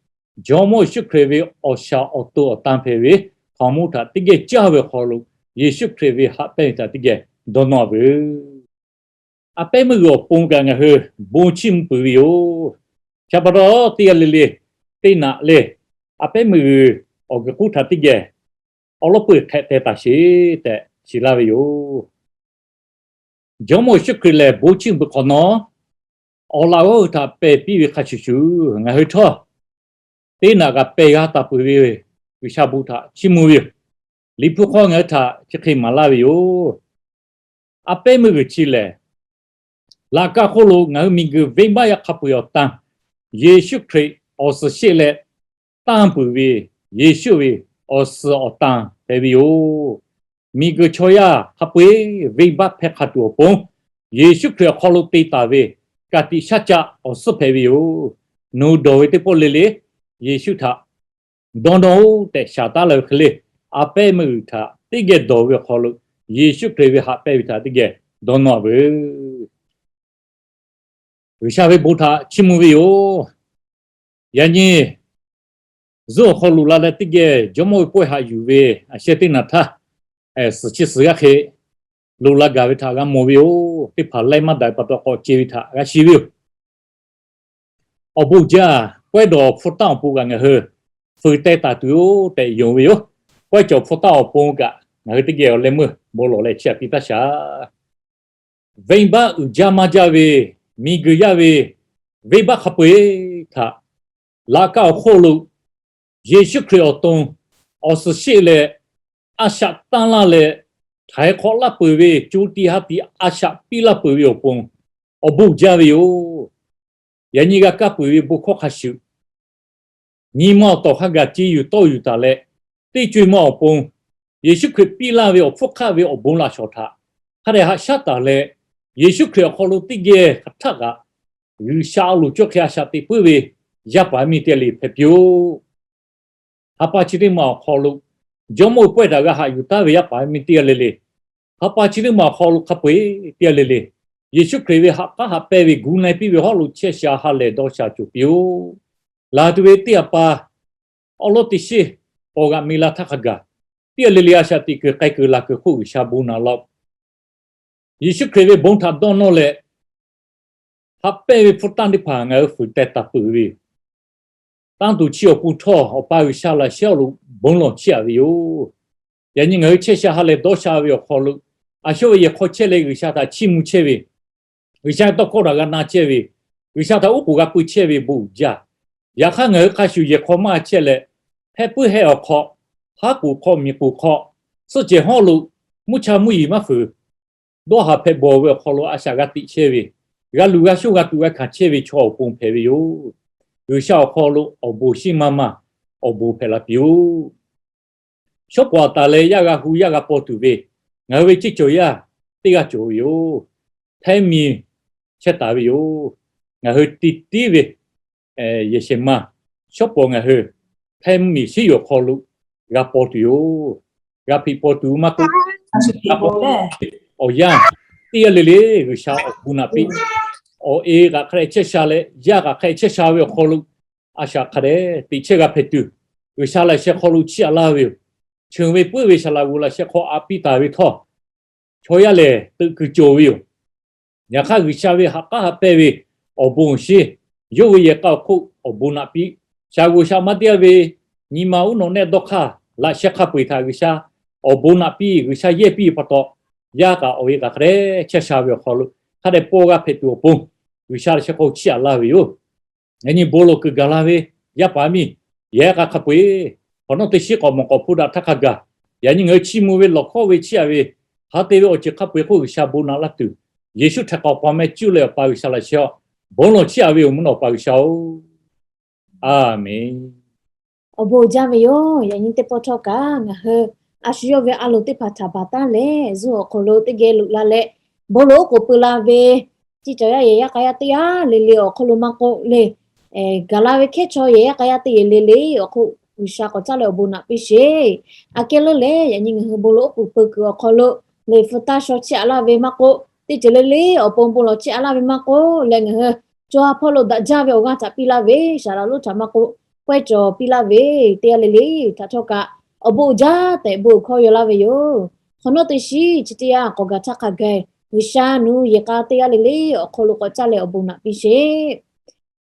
Jawˇmawˇ Yeˍsuˆ Hkriꞈ ve awˬ shaˍ awˬ to awˬ tan hpehꞈ ve hkaoˍmonˇ htaꞈ teˇ geh caˇ ve awˬ hk'aw lo, Yeˍsuˆ Hkriꞈ ve haꞈ pehnˇ ve htaꞈ teˇ geh dawˇ nawˇ-a veuˬ. A pehˉ meuˇ g'uiˬ awˬ pon kaꞈ ngaˬ hui bon chiˇ mvuh peuˬ ve yoˬ. Chi pa taw, teˇ g'aˇ le le, teˇ naꞈ le, a pehˉ meuˇ g'uiˬ awˬ guiˬ k'oˆ htaꞈ teˇ geh awˬ lawˉ peuˬ hk'ehꞈ teh taˍ sheˍ tehꞈ shiˍ laˇ ve yoˬ. Jawˇmawˇ Yeˍsuˆ Hkriꞈ lehˬ bon chiˇ mvuh peuˬ hk'awꞈ nawˉ, awˬ laꞈ g'awˇ hui htaꞈ pehˬ piˇ ve hk'a shuˍ shuˍ, ngaˬ hui htawˇ teˇ naꞈ kaꞈ pehˬ g'a taˍ peuˬ ve G'uiˬsha bon htaꞈ chiˇ mvuh ve yoˬ. Liꞈ hpu hk'aw ngaˬ hui htaꞈ chi hk'e maˍ laˇ ve yoˬ. A pehˉ meuˇ g'uiˬ chi lehˬ, laꞈ ka hk'oˆ lo ngaˬ hui miˬguiˬ venˇbaˆ yaˇ hk'a peu-eˬ awˬ tan, Yeˍsuˆ Hkriꞈ awˬ suhˍ sheˆ leh tanˇ peuˬ ve Yeˍsuˆ ve awˬ suhˍ awˬ tan hpehꞈ ve yoˬ. Miˬguiˬ chaw yaˇ hk'a peu-eˬ venˇbaˆ hpehˇ hk'a tuˬ awˬ pon, Yeˍsuˆ Hkriꞈ awˬ hk'aw lo te taˍ ve ka tiꞈ shaˉ caˆ awˬ suhˉ hpehꞈ ve yoˬ. Nawˬ hui dawˬ ve teˇ pawˆ le le, Yeˍsuˆ htaꞈ dawˇ nawˇ-oˆ tehꞈ shaˍ taˉ la ve hk'e le, a pehˉ meuˇ g'uiˬ htaꞈ teˇ geh dawˬ ve awˬ hk'aw lo, Yeˍsuˆ Hkriꞈ ve haꞈ pehnˇ ve htaꞈ teˇ geh dawˇ nawˇ-a veuˬ. G'uiˬsha ve bon htaꞈ chiˇ mvuh ve yoˬ. Yaꞈ nyi zuhˆ awˬ hk'aw loꞈ la leh teˇ geh Jawˇmawˇ ve pawehˇ haꞈ yuˬ ve a sheh teˇ naˍ htaˇ, suhˍ chi suhˍ g'aˇ hk'e loꞈ la gaˬ ve htaꞈ g'a mawˬ ve yoˬ. Teˇ hpaˍ laiˉ maˇ daꞈ ve pa taw k'awꞈ ce ve htaꞈ g'a shiˍ ve yoˬ. Awˬ bon uiˍ jaˇ, pawehˇ dawˬ hpu taˆ awˬ pon kaꞈ ngaˬ hui fuiˍ teh taˍ tuˬ yoˬ tehꞈ yonˍ ve yoˬ. Pawehˇ cawˬ hpu taˆ awˬ pon kaꞈ ngaˬ hui teˇ geh awˬ leh meuˇ bon lawˬ leh chiˇ aꞈ piˇ taˇ shaˍ. Venˇbaˆ uiˍ jaˇ maˇ jaˇ ve, miˬguiˬ yaˇ ve venˇbaˆ hk'a peu-eˬ htaꞈ laꞈ ka awˬ hk'oˆ lo Yeˍsuˆ Hkriꞈ awˬ to awˬ suhˍ sheˆ leh a shaꞈ tanˇ laˇ leh, htaiˍ hk'awꞈ laˇ peuˬ ve, co tiꞈ ha tiꞈ a shaꞈ piˇ laˇ peuˬ ve awˬ pon awˬ bon uiˍ jaˇ ve yoˬ. Yaꞈ nyi g'a kaˇ peuˬ ve bon hkawˇ hk'a shuˍ, nyi ma awˬ tawˍ hk'a gaˬ ce yuˬ tawˇ yuˬ taˍ leh, teˇ co-e ma awˬ pon Yeˍsuˆ Hkriꞈ piˇ laˇ ve awˬ hpfuhˇ hk'aˆ ve awˬ bon laꞈ shawˍ htaꞈ hk'a dehꞈ haꞈ shaˉ taˍ leh, Yeˍsuˆ Hkriꞈ awˬ hk'aw lo teˇ geh hk'aˬ htaˆ kaꞈ G'uiˬsha awˬ loˍ cawˇ hk'e a shaꞈ teꞈ puiˉ ve yaˇ paˍ yaˇ miˇ teˇ g'aˇ le hpehꞈ piˇ-oˆ. Ha pa chi teˇ maˬ awˬ hk'aw lo Jawˇmawˇ pawehˇ htaꞈ g'a haꞈ yuˬ taˉ ve yaˇ paˍ yaˇ miˇ teˇ g'aˇ le le, ha pa chi teˇ maˬ awˬ hk'aw lo hk'a peu-eˬ teˇ g'aˇ le le, Yeˍsuˆ Hkriꞈ ve haꞈ k'aˉ haꞈ pehnˇ ve gu na-e piˇ ve hawˉ lo chehˇ sha ha lehˬ dawˇ sha cawˬ piˇ-oˆ. Laˬ tuˬ ve teˇ hpaˍ awˉ lawˉ teˇ shiˉ paw g'aꞈ mi la htaˇ hk'a gaˬ, teˇ g'aˇ le le a shaꞈ teꞈ kuiˬ k'ai kuiˬ laˬ kuiˬ hk'oˆ G'uiˬsha bon naꞈ laˇ-oˆ. Yeˍsuˆ Hkriꞈ ve bon htaꞈ dawˇ nawˇ leh, haꞈ pehnˇ ve hpu taˆ teˇ hpaˍ ngaˬ hui fuiˍ teh taˍ peuˬ ve yoˬ. Tanˇ tuˬ chi awˬ pon htawˇ, Awˬ pa G'uiˬsha laꞈ shehˉ awˬ lo bon lawˬ chiˇ aꞈ ve yoˬ. Yaꞈ nyi ngaˬ hui chehˇ sha ha lehˬ dawˇ sha ve awˬ hk'aw lo, a shawˉ ve yehˬ hk'aw chehˇ leh G'uiˬsha htaꞈ chiˇ mvuh chehˇ ve, G'uiˬsha ve tawˇ hkawˇ htaꞈ g'a na chehˇ ve, G'uiˬsha htaꞈ oˉ k'oˍ g'a pui chehˇ ve bon uiˍ jaˇ. Yaꞈ hk'aˇ, ngaˬ hui hk'a shuˍ yehˬ hk'aw maˇ chehˇ leh, hehˆ puiˉ hehˆ awˬ hk'aw, haˉ k'oˍ hk'aw, miˬ k'oˍ hk'aw, suhˆ cehˬ hawˉ lo, mvuhˇ cha mvuhˇ yeˬ maˇ fuiˍ, dawˇ haˍ hpehꞈ bawˬ ve awˬ hk'aw lo a shaꞈ g'a teꞈ chehˇ ve, g'a luˬ g'a shoˇ g'a tuꞈ g'a hkanˍ chehˇ ve chaw awˬ pon hpehꞈ ve yoˬ. G'uiˬsha awˬ hk'aw lo awˬ bon shiˉ maˇ maˇ awˬ bon hpehꞈ la piˇ-oˆ. Shawˉ pawˍ taˍ leh yaˇ g'a hu yaˇ g'a paw tuˬ ve, ngaˬ hui ve ceˇ cawˬ yaˇ teˇ g'aˇ cawˬ ve yoˬ. Htaiˇ miˬ chehˇ taˍ ve yoˬ. Ngaˬ hui tiˉ tiˉ ve yehˬ shehˍ ma shawˉ pawˍ ngaˬ hui Htaiˇ miˬ shiˉ yoˬ awˬ hk'aw lo g'a paw tuˬ yoˬ. G'a hpeꞈ paw tuˬ maˇ k'oˆ, g'a paw awˬ yanˇ teˇ g'aˇ le le G'uiˬsha awˬ bon naꞈ piˇ, awˬ e kaꞈ hk'a dehꞈ chehˇ sha leh yaˇ kaꞈ hk'a dehꞈ chehˇ sha ve awˬ hk'aw lo a shaꞈ hk'a dehꞈ teꞈ chehˇ g'a hpehꞈ tuˬ, G'uiˬsha laꞈ sheh hk'aw lo chiˇ aꞈ laˇ ve yoˬ. Cheuˬ ve puiˉ ve saˍ laꞈ g'oˍ laꞈ sheh hk'aw aꞈ piˇ taˍ ve htawˇ, chaw yaˇ lehˬ teuꞈ kuiˬ cawˬ ve yoˬ. Yaꞈ hk'aˇ, G'uiˬsha ve haꞈ k'aˉ haꞈ pehnˇ ve awˬ bon awˬ shiˉ, yawˇ ve yehˬ k'a awˬ hk'oˆ awˬ bon naꞈ piˇ, shaˍ g'oˍ shaˍ ma teˇ g'aˇ ve nyi ma uˉ nawꞈ nehˆ dawˇ hk'aˇ laꞈ sheh hk'a peu-eˬ htaꞈ G'uiˬsha awˬ bon naꞈ piˇ, G'uiˬsha yehˇ piˇ pa taw, yaˇ kaꞈ awˬ e kaꞈ hk'a dehꞈ chehˇ sha ve awˬ hk'aw lo hk'a dehꞈ paw g'a hpehꞈ tuˬ awˬ pon, G'uiˬsha laꞈ sheh hk'aw chiˇ aꞈ laˇ ve yoˬ. Yaꞈ nyi bon lawˬ kuiˬ gaˬ la ve yaˇ paˍ yaˇ miˇ, yehˬ k'a hk'a peu-eˬ hk'awꞈ nawˉ teˇ shiˉ k'awꞈ mawˬ k'awꞈ hpuˇ daꞈ htaˇ hk'a gaˬ, yaꞈ nyi ngaˬ hui chiˇ mvuh ve lawˬ hkawˇ ve chiˇ aꞈ ve, ha te ve awˬ ceuˬ hk'a peu-eˬ hk'oˆ G'uiˬsha bon naꞈ laˇ tuˬ, Yeˍsuˆ htaꞈ k'awꞈ pa meh cuˇ leh Awˬ pa G'uiˬsha laꞈ sheh-oˬ, bon lawˬ chiˇ aꞈ ve yoˬ mvuhˇ naw Awˬ pa G'uiˬsha-oˬ, A menˍ. Awˬ bon jaˇ ve yoˬ. Yaꞈ nyi teˇ pawˆ htawˇ kaꞈ ngaˬ hui a shu yawˇ ve a loˍ teˇ hpaˍ htaꞈ baˬ taˉ leh, zuhˆ awˬ hk'aw lo teˇ geh loꞈ la leh, bon lawˬ oˉ k'oˍ peu la ve ceˇ cawˬ yaˇ yehˬ yaˇ k'a yaˇ teˇ g'aˇ le le awˬ hk'aw lo maˇ k'oˆ le, gaˬ la ve hkehˉ chaw yehˬ yaˇ k'a yaˇ teˇ g'aˇ le le awˬ hk'oˆ G'uiˬsha k'awꞈ caˉ leh awˬ bon naꞈ piˇ sheˍ. Aꞈ kehˉ leuˉ leh, yaꞈ nyi ngaˬ hui bon lawˬ oˉ k'oˍ peu kuiˬ awˬ hk'aw lo, Liꞈ hpu taˇ shaw chiˇ aꞈ laˇ ve maˇ k'oˆ, teˇ ceuˬ le le awˬ pon bon lawˬ chiˇ aꞈ laˇ ve maˇ k'oˆ leh, ngaˬ hui co ha hpawˇ lo daꞈ jaˇ ve awˬ g'aˇ htaꞈ piˇ laˇ ve saˍ laꞈ lonˉ htaꞈ maˇ k'oˆ, pawehˇ cawˬ piˇ laˇ ve teˇ g'aˇ le le htaꞈ htawˇ kaꞈ, awˬ bon uiˍ jaˇ tehꞈ bon hkawˇ yaw laˇ ve yoˬ. Hk'awꞈ nawˉ teˇ shiˉ chi teˇ yanˇ k'awꞈ gaˬ htaˇ hk'a gaˬ, G'uiˬsha nuˇ yehˬ k'a teˇ g'aˇ le le awˬ hk'aw lo k'awꞈ caˉ leh awˬ bon naꞈ piˇ sheˍ.